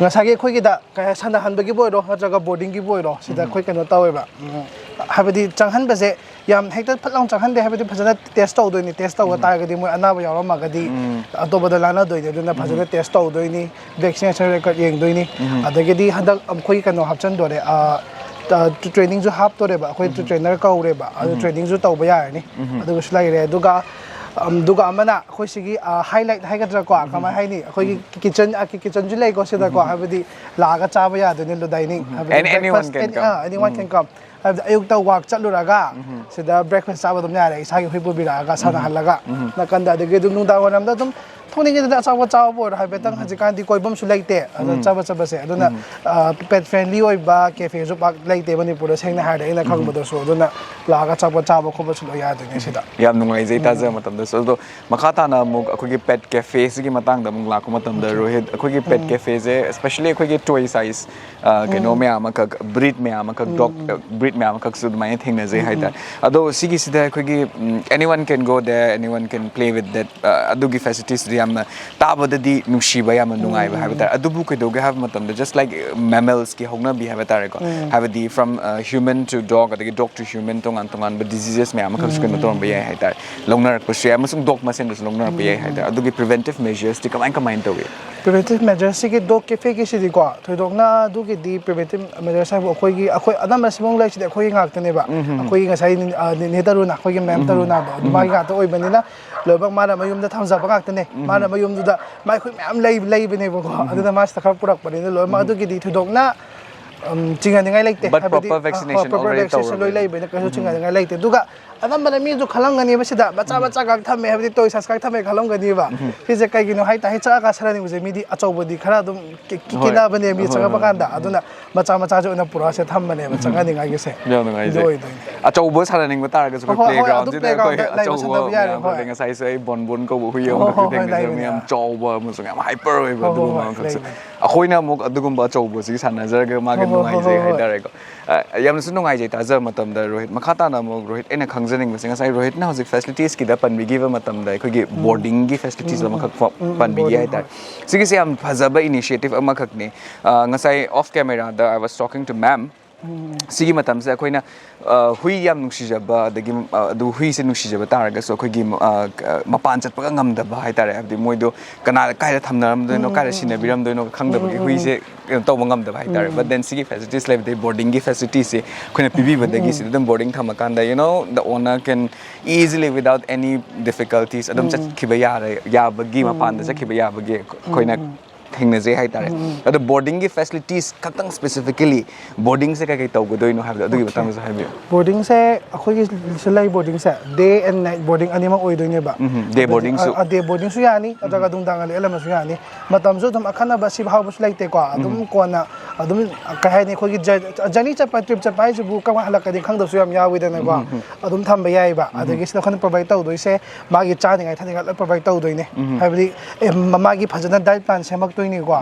ꯉꯁꯥꯏꯒꯤ ꯑꯩꯈꯣꯏꯒꯤꯗ ꯀꯩ ꯍꯥꯏ, ꯁꯥꯟꯅꯍꯟꯕꯒꯤꯕꯨ ꯑꯣꯏꯔꯣ ꯅꯠꯇ꯭ꯔꯒ ꯕꯣꯔꯗꯤꯡꯒꯤꯕꯨ ꯑꯣꯏꯔꯣ, ꯁꯤꯗ ꯑꯩꯈꯣꯏ ꯀꯩꯅꯣ ꯇꯧꯋꯦꯕ, ꯍꯥꯏꯕꯗꯤ ꯆꯪꯍꯟꯕꯁꯦ ꯌꯥꯝ ꯍꯦꯛꯇ ꯐꯠ ꯂꯥꯎꯅ ꯆꯪꯍꯟꯗꯦ, ꯍꯥꯏꯕꯗꯤ ꯐꯖꯅ ꯇꯦꯁ ꯇꯧꯗꯣꯏꯅꯤ꯫ ꯇꯦꯁ ꯇꯧꯕ ꯇꯥꯔꯒꯗꯤ ꯃꯣꯏ ꯑꯅꯥꯕ ꯌꯥꯎꯔꯝꯃꯒꯗꯤ ꯑꯇꯣꯞꯄꯗ ꯂꯥꯟꯅꯗꯣꯏꯅꯤ꯫ ꯑꯗꯨꯅ ꯐꯖꯅ ꯇꯦꯁ ꯇꯧꯗꯣꯏꯅꯤ, ꯚꯦꯛꯁꯤꯅꯦꯁꯟ ꯔꯦꯀꯣꯔꯗ ꯌꯦꯡꯗꯣꯏꯅꯤ꯫ ꯑꯗꯒꯤꯗꯤ ꯍꯟꯗꯛ ꯑꯩꯈꯣꯏ ꯀꯩꯅꯣ ꯍꯥꯞꯆꯤꯟꯗꯣꯔꯦ, ꯇ꯭ꯔꯦꯅꯤꯡꯁꯨ ꯍꯥꯞꯇꯣꯔꯦꯕ, ꯑꯩꯈꯣꯏ ꯇ꯭ꯔꯦꯅꯔ ꯀꯧꯔꯦꯕ, ꯑꯗꯨ ꯇ꯭ꯔꯦꯅꯤꯡꯁꯨ ꯇꯧꯕ ꯌꯥꯔꯅꯤ꯫ ꯑꯗꯨꯒꯁꯨ ꯂꯩꯔꯦ꯫ ꯑꯗꯨꯒ ꯑꯗꯨꯒ ꯑꯃꯅ ꯑꯩꯈꯣꯏ ꯁꯤꯒꯤ ꯍꯥꯏꯂꯥꯏꯠ ꯍꯥꯏꯒꯗ꯭ꯔꯥꯀꯣ, ꯀꯃꯥꯏ ꯍꯥꯏꯅꯤ, ꯑꯩꯈꯣꯏꯒꯤ ꯀꯤꯆꯟ, ꯀꯤꯆꯟꯁꯨ ꯂꯩꯀꯣ ꯁꯤꯗꯀꯣ, ꯍꯥꯏꯕꯗꯤ ꯂꯥꯛꯑꯒ ꯆꯥꯕ ꯌꯥꯗꯣꯏꯅꯤ, ꯗꯥꯏꯅꯤꯡ, ꯍꯥꯏꯕꯗꯤ Any- anyone breakfast, can any- come. Ah, anyone can come. ꯍꯥꯏꯕꯗꯤ ꯑꯌꯨꯛꯇ ꯋꯥꯛ ꯆꯠꯂꯨꯔꯒ ꯁꯤꯗ ꯕ꯭ꯔꯦꯛꯐꯥꯁ ꯆꯥꯕ ꯑꯗꯨꯝ ꯌꯥꯔꯦ, ꯏꯁꯥꯒꯤ ꯍꯨꯏ ꯄꯨꯕꯤꯔꯛꯑꯒ ꯁꯥꯟꯅꯍꯜꯂꯒ꯫ ꯅꯥꯀꯟꯗ ꯑꯗꯒꯤ ꯑꯗꯨꯝ ꯅꯨꯡꯗꯥꯡ ꯋꯥꯏꯔꯝꯗ ꯑꯗꯨꯝ ꯊꯣꯛꯅꯤꯡꯉꯤꯗꯅ ꯑꯆꯥꯄꯣꯠ ꯆꯥꯕꯕꯨ ꯑꯣꯏꯔꯣ, ꯍꯥꯏꯐꯦꯠꯇꯪ ꯍꯧꯖꯤꯛꯀꯥꯟꯗꯤ ꯀꯣꯏꯐꯝꯁꯨ ꯂꯩꯇꯦ, ꯑꯗꯨꯅ ꯆꯠꯄ ꯆꯠꯄꯁꯦ꯫ ꯑꯗꯨꯅ ꯄꯦꯠ ꯐ꯭ꯔꯦꯟꯂꯤ ꯑꯣꯏꯕ ꯀꯦꯐꯦꯁꯨ ꯄꯥꯛ ꯂꯩꯇꯦ ꯃꯅꯤꯄꯨꯔꯗ, ꯁꯦꯡꯅ ꯍꯥꯏꯔꯗꯤ ꯑꯩꯅ ꯈꯪꯕꯗꯁꯨ꯫ ꯑꯗꯨꯅ ꯂꯥꯛꯑꯒ ꯑꯆꯥꯄꯣꯠ ꯆꯥꯕ ꯈꯣꯠꯄꯁꯨ ꯂꯣꯏ ꯌꯥꯗꯣꯏꯅꯦ ꯁꯤꯗ꯫ ꯌꯥꯝ ꯅꯨꯡꯉꯥꯏꯖꯩ ꯇꯥꯖꯕ ꯃꯇꯝꯗꯁꯨ꯫ ꯑꯗꯣ ꯃꯈꯥ ꯇꯥꯅ ꯑꯃꯨꯛ ꯑꯩꯈꯣꯏꯒꯤ ꯄꯦꯠ ꯀꯦꯐꯦꯁꯤꯒꯤ ꯃꯇꯥꯡꯗ ꯑꯃꯨꯛ ꯂꯥꯛꯄ ꯃꯇꯝꯗ, ꯔꯣꯍꯤꯠ, ꯑꯩꯈꯣꯏꯒꯤ ꯄꯦꯠ ꯀꯦꯐꯦꯁꯦ, especially ꯑꯩꯈꯣꯏꯒꯤ ꯇꯣꯏ ꯁꯥꯏꯖ ꯀꯩꯅꯣ ꯃꯌꯥꯝ ꯑꯃꯈꯛ, ꯕ꯭ꯔꯤꯠ ꯃꯌꯥꯝ ꯑꯃꯈꯛ, ꯗꯣꯛ ꯕ꯭ꯔꯤꯠ ꯃꯌꯥꯝ ꯑꯃꯈꯛꯁꯨ ꯑꯗꯨꯃꯥꯏꯅ ꯊꯦꯡꯅꯖꯩ ꯍꯥꯏꯇꯥꯔꯦ꯫ ꯑꯗꯣ ꯁꯤꯒꯤꯁꯤꯗ ꯑꯩꯈꯣꯏꯒꯤ anyone can go there, anyone can play with that, ꯑꯗꯨꯒꯤ ꯐꯦꯁꯤꯂꯤꯇꯤꯁꯇꯨꯗꯤ ꯌꯥꯝꯅ ꯇꯥꯕꯗꯗꯤ ꯅꯨꯡꯁꯤꯕ, ꯌꯥꯝꯅ ꯅꯨꯡꯉꯥꯏꯕ ꯍꯥꯏꯕ ꯇꯥꯔꯦ꯫ ꯑꯗꯨꯕꯨ ꯀꯩꯗꯧꯒꯦ ꯍꯥꯏꯕ ꯃꯇꯝꯗ, just like mammals ꯀꯤ ꯍꯧꯅꯕꯤ ꯍꯥꯏꯕ ꯇꯥꯔꯦꯀꯣ, ꯍꯥꯏꯕꯗꯤ from human to dog, ꯑꯗꯒꯤ dog to human, ꯇꯣꯉꯥꯟ ꯇꯣꯉꯥꯟꯕ diseases ꯃꯌꯥꯝ ꯑꯃꯈꯛꯁꯨ ꯀꯩꯅꯣ ꯇꯧꯔꯝꯕ ꯌꯥꯏ ꯍꯥꯏꯇꯥꯔꯦ, ꯂꯧꯅꯔꯛꯄꯁꯨ ꯌꯥꯏ, ꯑꯃꯁꯨꯡ dog ꯃꯁꯦꯟꯗꯁꯨ ꯂꯧꯅꯔꯛꯄ ꯌꯥꯏ ꯍꯥꯏꯇꯥꯔꯦ꯫ ꯑꯗꯨꯒꯤ preventive measures ꯇꯤ ꯀꯃꯥꯏ ꯀꯃꯥꯏꯅ ꯇꯧꯏ? Preventive measures ꯁꯤꯒꯤ dog ꯀꯤ ꯐꯦꯒꯤꯁꯤꯗꯤꯀꯣ, ꯊꯣꯏꯗꯣꯛꯅ ꯑꯗꯨꯒꯤꯗꯤ preventive measures ꯍꯥꯏꯕꯨ ꯑꯩꯈꯣꯏꯒꯤ, ꯑꯩꯈꯣꯏ ꯑꯅꯝꯕ ꯁꯤꯃꯨꯡ ꯂꯩꯔꯤꯁꯤꯗꯤ ꯑꯩꯈꯣꯏꯒꯤ ꯉꯥꯛꯇꯅꯦꯕ꯫ ꯑꯩꯈꯣꯏꯒꯤ ꯉꯁꯥꯏ ꯅꯤ-, ꯑ, ꯅꯦ-, ꯅꯦ ꯇꯔꯨꯅ, ꯑꯩꯈꯣꯏꯒꯤ ma'am ꯇꯔꯨꯅꯥꯗꯣ, ꯑꯗꯨ ꯃꯥꯒꯤ ꯉꯥꯛꯇ ꯑꯣꯏꯕꯅꯤꯅ ꯂꯣꯏꯅꯃꯛ ꯃꯥꯅ ꯃꯌꯨꯝꯗ ꯊꯝꯖꯕ ꯉꯥꯛꯇꯅꯦ꯫ ꯃꯥꯅ ꯃꯌꯨꯝꯗꯨꯗ ꯃꯥꯏ ꯍꯨꯏ ꯃꯌꯥꯝ ꯂꯩ-, ꯂꯩꯕꯅꯦꯕꯀꯣ꯫ ꯑꯗꯨꯅ ꯃꯥ ꯁꯤꯗ ꯈꯔ ꯄꯨꯔꯛꯄꯅꯤꯅ ꯂꯣꯏꯅꯃꯛ ꯑꯗꯨꯒꯤꯗꯤ ꯊꯣꯏꯗꯣꯛꯅ, ꯎꯝ, ꯆꯤꯡꯅꯅꯤꯡꯉꯥꯏ ꯂꯩꯇꯦ꯫ But ꯍꯥꯏꯕꯗꯤ, proper ꯑ, ꯍꯣꯏ, vaccination proper already vaccination ꯂꯣꯏ ꯇꯧꯔꯕꯅꯤ꯫ ꯂꯩꯕꯅꯤꯅ ꯀꯩꯁꯨ ꯆꯤꯡꯅꯅꯤꯡꯉꯥꯏ ꯂꯩꯇꯦ꯫ ꯑꯗꯨꯒ ꯑꯅꯝꯕꯅ ꯃꯤꯁꯨ ꯈꯜꯂꯝꯒꯅꯦꯕ ꯁꯤꯗ ꯃꯆꯥ ꯃꯆꯥ ꯈꯛ ꯊꯝꯃꯦ ꯍꯥꯏꯕꯗꯤ toy size ꯈꯛ ꯊꯝꯃꯦ ꯈꯜꯂꯝꯒꯅꯦꯕ꯫ ꯁꯤꯁꯦ ꯀꯩꯒꯤꯅꯣ ꯍꯥꯏ ꯇꯥꯔꯦ, ꯆꯥꯛꯀ ꯁꯥꯟꯅꯅꯤꯡꯕꯁꯦ ꯃꯤꯗꯤ ꯑꯆꯧꯕꯗꯤ ꯈꯔ ꯑꯗꯨꯝ ꯀꯤ-, ꯀꯤ-, ꯍꯣꯏ꯫ ꯀꯤꯅꯕꯅꯦ ꯃꯤ ꯍꯣꯏ, ꯆꯪꯉꯛꯄ ꯍꯣꯏ, ꯀꯥꯟꯗ꯫ ꯍꯣꯏ꯫ ꯑꯗꯨꯅ ꯃꯆꯥ ꯃꯆꯥꯁꯦ ꯑꯣꯏꯅ ꯄꯨꯔꯛꯑꯁꯦ ꯊꯝꯕꯅꯦꯕ ꯆꯪꯍꯟꯅꯤꯡꯉꯥꯏꯒꯤꯁꯦ꯫ ꯌꯥꯝ ꯅꯨꯡꯉꯥꯏꯖꯩ꯫ ꯑꯗꯨ ꯑꯣꯏꯗꯣꯏꯅꯦ꯫ ꯑꯆꯧꯕ ꯁꯥꯟꯅꯅꯤꯡꯕ ꯇꯥꯔꯒꯁꯨ ꯑꯩꯈꯣꯏ ꯍꯣꯏ, ꯍꯣꯏ, ꯑꯗꯨꯝ playground ꯁꯤꯗ ꯑꯩꯈꯣꯏ playground ꯗ ꯂꯩꯕ ꯑꯆꯧꯕ ꯁꯥꯟꯅꯕ ꯌꯥꯔꯦ, ꯃꯌꯥꯝ ꯍꯣꯏ꯫ ꯂꯩ꯫ ꯉꯁꯥꯏꯁꯨ ꯑꯩ ꯕꯣꯟ ꯕꯣꯟ ꯀꯧꯕ ꯍꯨꯏ ꯍꯣꯏ, ꯑꯃꯈꯛ ꯍꯣꯏ, ꯍꯣꯏ, ꯊꯦꯡꯅꯖꯔꯝꯃꯤ꯫ ꯂꯩꯕꯅꯦ꯫ ꯌꯥꯝ ꯆꯥꯎꯕ ꯑꯃꯁꯨꯡ ꯌꯥꯝ hyper ꯑꯣꯏꯕ ꯍꯣꯏ, ꯍꯣꯏ, ꯑꯗꯨꯒꯨꯝꯕ ꯍꯣꯏ, ꯑꯃꯈꯛꯁꯨ꯫ ꯂꯩꯕꯅꯦ꯫ ꯑꯩꯈꯣꯏꯅ ꯑꯃꯨꯛ ꯑꯗꯨꯒꯨꯝꯕ ꯑꯆꯧꯕꯁꯤꯒꯤ ꯁꯥꯟꯅꯖꯔꯒ ꯃꯥꯒ ꯍꯣꯏ, ꯍꯣꯏ, ꯍꯣꯏ, ꯅꯨꯡꯉꯥꯏꯖꯩ ꯍꯣꯏ, ꯍꯣꯏ꯫ ꯍꯥꯏꯇꯥꯔꯦꯀꯣ꯫ ꯑ, ꯌꯥꯝꯅꯁꯨ ꯅꯨꯡꯉꯥꯏꯖꯩ꯫ ꯇꯥꯖꯕ ꯃꯇꯝꯗ ꯔꯣꯍꯤꯠ, ꯃꯈꯥ ꯇꯥꯅ ꯑꯃꯨꯛ ꯔꯣꯍꯤꯠ, ꯑꯩꯅ ꯈꯪꯖꯅꯤꯡꯕꯁꯦ, ꯉꯁꯥꯏ ꯔꯣꯍꯤꯠꯅ ꯍꯧꯖꯤꯛ facilities ꯀꯤꯗ ꯄꯟꯕꯤꯈꯤꯕ ꯃꯇꯝꯗ ꯑꯩꯈꯣꯏꯒꯤ boarding ꯒꯤ facilities ꯑꯃꯈꯛ ꯐ-, ꯎꯝ, ꯎꯝ, ꯄꯟꯕꯤꯈꯤ boarding, ꯍꯥꯏꯇꯥꯔꯦ꯫ ꯍꯣꯏ꯫ ꯁꯤꯒꯤꯁꯦ ꯌꯥꯝ ꯐꯖꯕ initiative ꯑꯃꯈꯛꯅꯤ꯫ ꯑ, ꯉꯁꯥꯏ off camera the I was talking to ma'am꯫ ꯁꯤꯒꯤ ꯃꯇꯝꯁꯦ ꯑꯩꯈꯣꯏꯅ, ꯑ, ꯍꯨꯏ ꯌꯥꯝ ꯅꯨꯡꯁꯤꯖꯕ, ꯑꯗꯒꯤ, ꯑ, ꯑꯗꯨ ꯍꯨꯏꯁꯦ ꯅꯨꯡꯁꯤꯖꯕ ꯇꯥꯔꯒꯁꯨ ꯑꯩꯈꯣꯏꯒꯤ, ꯑ, ꯀ-, ꯃꯄꯥꯟ ꯆꯠꯄꯒ ꯉꯝꯗꯕ ꯍꯥꯏꯇꯥꯔꯦ꯫ ꯍꯥꯏꯕꯗꯤ ꯃꯣꯏꯗꯣ ꯀꯅꯥ, ꯀꯥꯏꯗ ꯊꯝꯅꯔꯝꯗꯣꯏꯅꯣ, ꯀꯥꯏꯗ ꯁꯤꯟꯅꯕꯤꯔꯝꯗꯣꯏꯅꯣ ꯈꯪꯗꯕꯒꯤ ꯍꯨꯏꯁꯦ ꯀꯩꯅꯣ ꯇꯧꯕ ꯉꯝꯗꯕ ꯍꯥꯏꯇꯥꯔꯦ꯫ But then ꯁꯤꯒꯤ facilities ꯂꯩꯕꯗꯒꯤ, boarding ꯒꯤ facilities ꯁꯦ ꯑꯩꯈꯣꯏꯅ ꯄꯤꯕꯤꯕꯗꯒꯤ ꯁꯤꯗ ꯑꯗꯨꯝ boarding ꯊꯝꯃꯀꯥꯟꯗ, you know, the owner can easily, without any difficulties, ꯑꯗꯨꯝ ꯆꯠꯈꯤꯕ ꯌꯥꯔꯦ, ꯌꯥꯕꯒꯤ, ꯃꯄꯥꯟꯗ ꯆꯠꯈꯤꯕ ꯌꯥꯕꯒꯤ ꯑꯩꯈꯣꯏꯅ ꯊꯦꯡꯅꯖꯩ ꯍꯥꯏꯇꯥꯔꯦ꯫ ꯑꯗꯣ boarding ꯒꯤ facilities ꯈꯛꯇꯪ specifically, boarding ꯁꯦ ꯀꯩꯀꯩ ꯇꯧꯒꯗꯣꯏꯅꯣ ꯍꯥꯏꯕꯗꯣ, ꯑꯗꯨꯒꯤ Okay꯫ ꯃꯇꯥꯡꯗꯁꯨ ꯍꯥꯏꯕꯤꯌꯨ꯫ Boarding ꯁꯦ ꯑꯩꯈꯣꯏꯒꯤ ꯁꯤ ꯂꯩ boarding say day and night boarding ꯑꯅꯤꯃꯛ ꯑꯣꯏꯗꯣꯏꯅꯦꯕ꯫ ꯎꯝ, day ꯍꯥꯏꯕꯗꯤ, boarding ꯁꯨ꯫ ꯑ, ꯑ, day boarding ꯁꯨ ꯌꯥꯅꯤ, ꯅꯠꯇ꯭ꯔꯒ ꯅꯨꯡꯗꯥꯡ ꯂꯦꯛꯍꯜꯂꯝꯕꯁꯨ ꯌꯥꯅꯤ꯫ ꯃꯇꯝꯁꯨ ꯑꯗꯨꯝ ꯑꯈꯟꯅꯕ ꯁꯤꯕ ꯍꯥꯎꯕꯁꯨ ꯂꯩꯇꯦꯀꯣ꯫ ꯑꯗꯨꯝ ꯀꯣꯟꯅ ꯑꯗꯨꯝ, ꯀꯩ ꯍꯥꯏꯅꯤ, ꯑꯩꯈꯣꯏꯒꯤ jour-, journey ꯆꯠꯄ, trip ꯆꯠꯄ ꯍꯥꯏꯁꯤꯕꯨ ꯀꯔꯝ ꯀꯥꯟ ꯍꯜꯂꯛꯀꯅꯤ ꯈꯪꯗꯕꯁꯨ ꯌꯥꯝ ꯌꯥꯎꯋꯤꯗꯅꯀꯣ꯫ ꯑꯗꯨꯝ ꯊꯝꯕ ꯌꯥꯏꯑꯕ꯫ ꯑꯗꯒꯤ ꯁꯤꯗ ꯑꯩꯈꯣꯏꯅ provide ꯇꯧꯗꯣꯏꯁꯦ ꯃꯥꯒꯤ ꯆꯥꯅꯤꯡꯉꯥꯏ ꯊꯛꯅꯤꯡꯉꯥꯏ ꯂꯣꯏ provide ꯇꯧꯗꯣꯏꯅꯦ꯫ ꯍꯥꯏꯕꯗꯤ, ꯑꯦ, ꯃ-, ꯃꯥꯒꯤ ꯐꯖꯅ diet plan ꯁꯦꯝꯃꯛꯇꯣꯏꯅꯤꯀꯣ꯫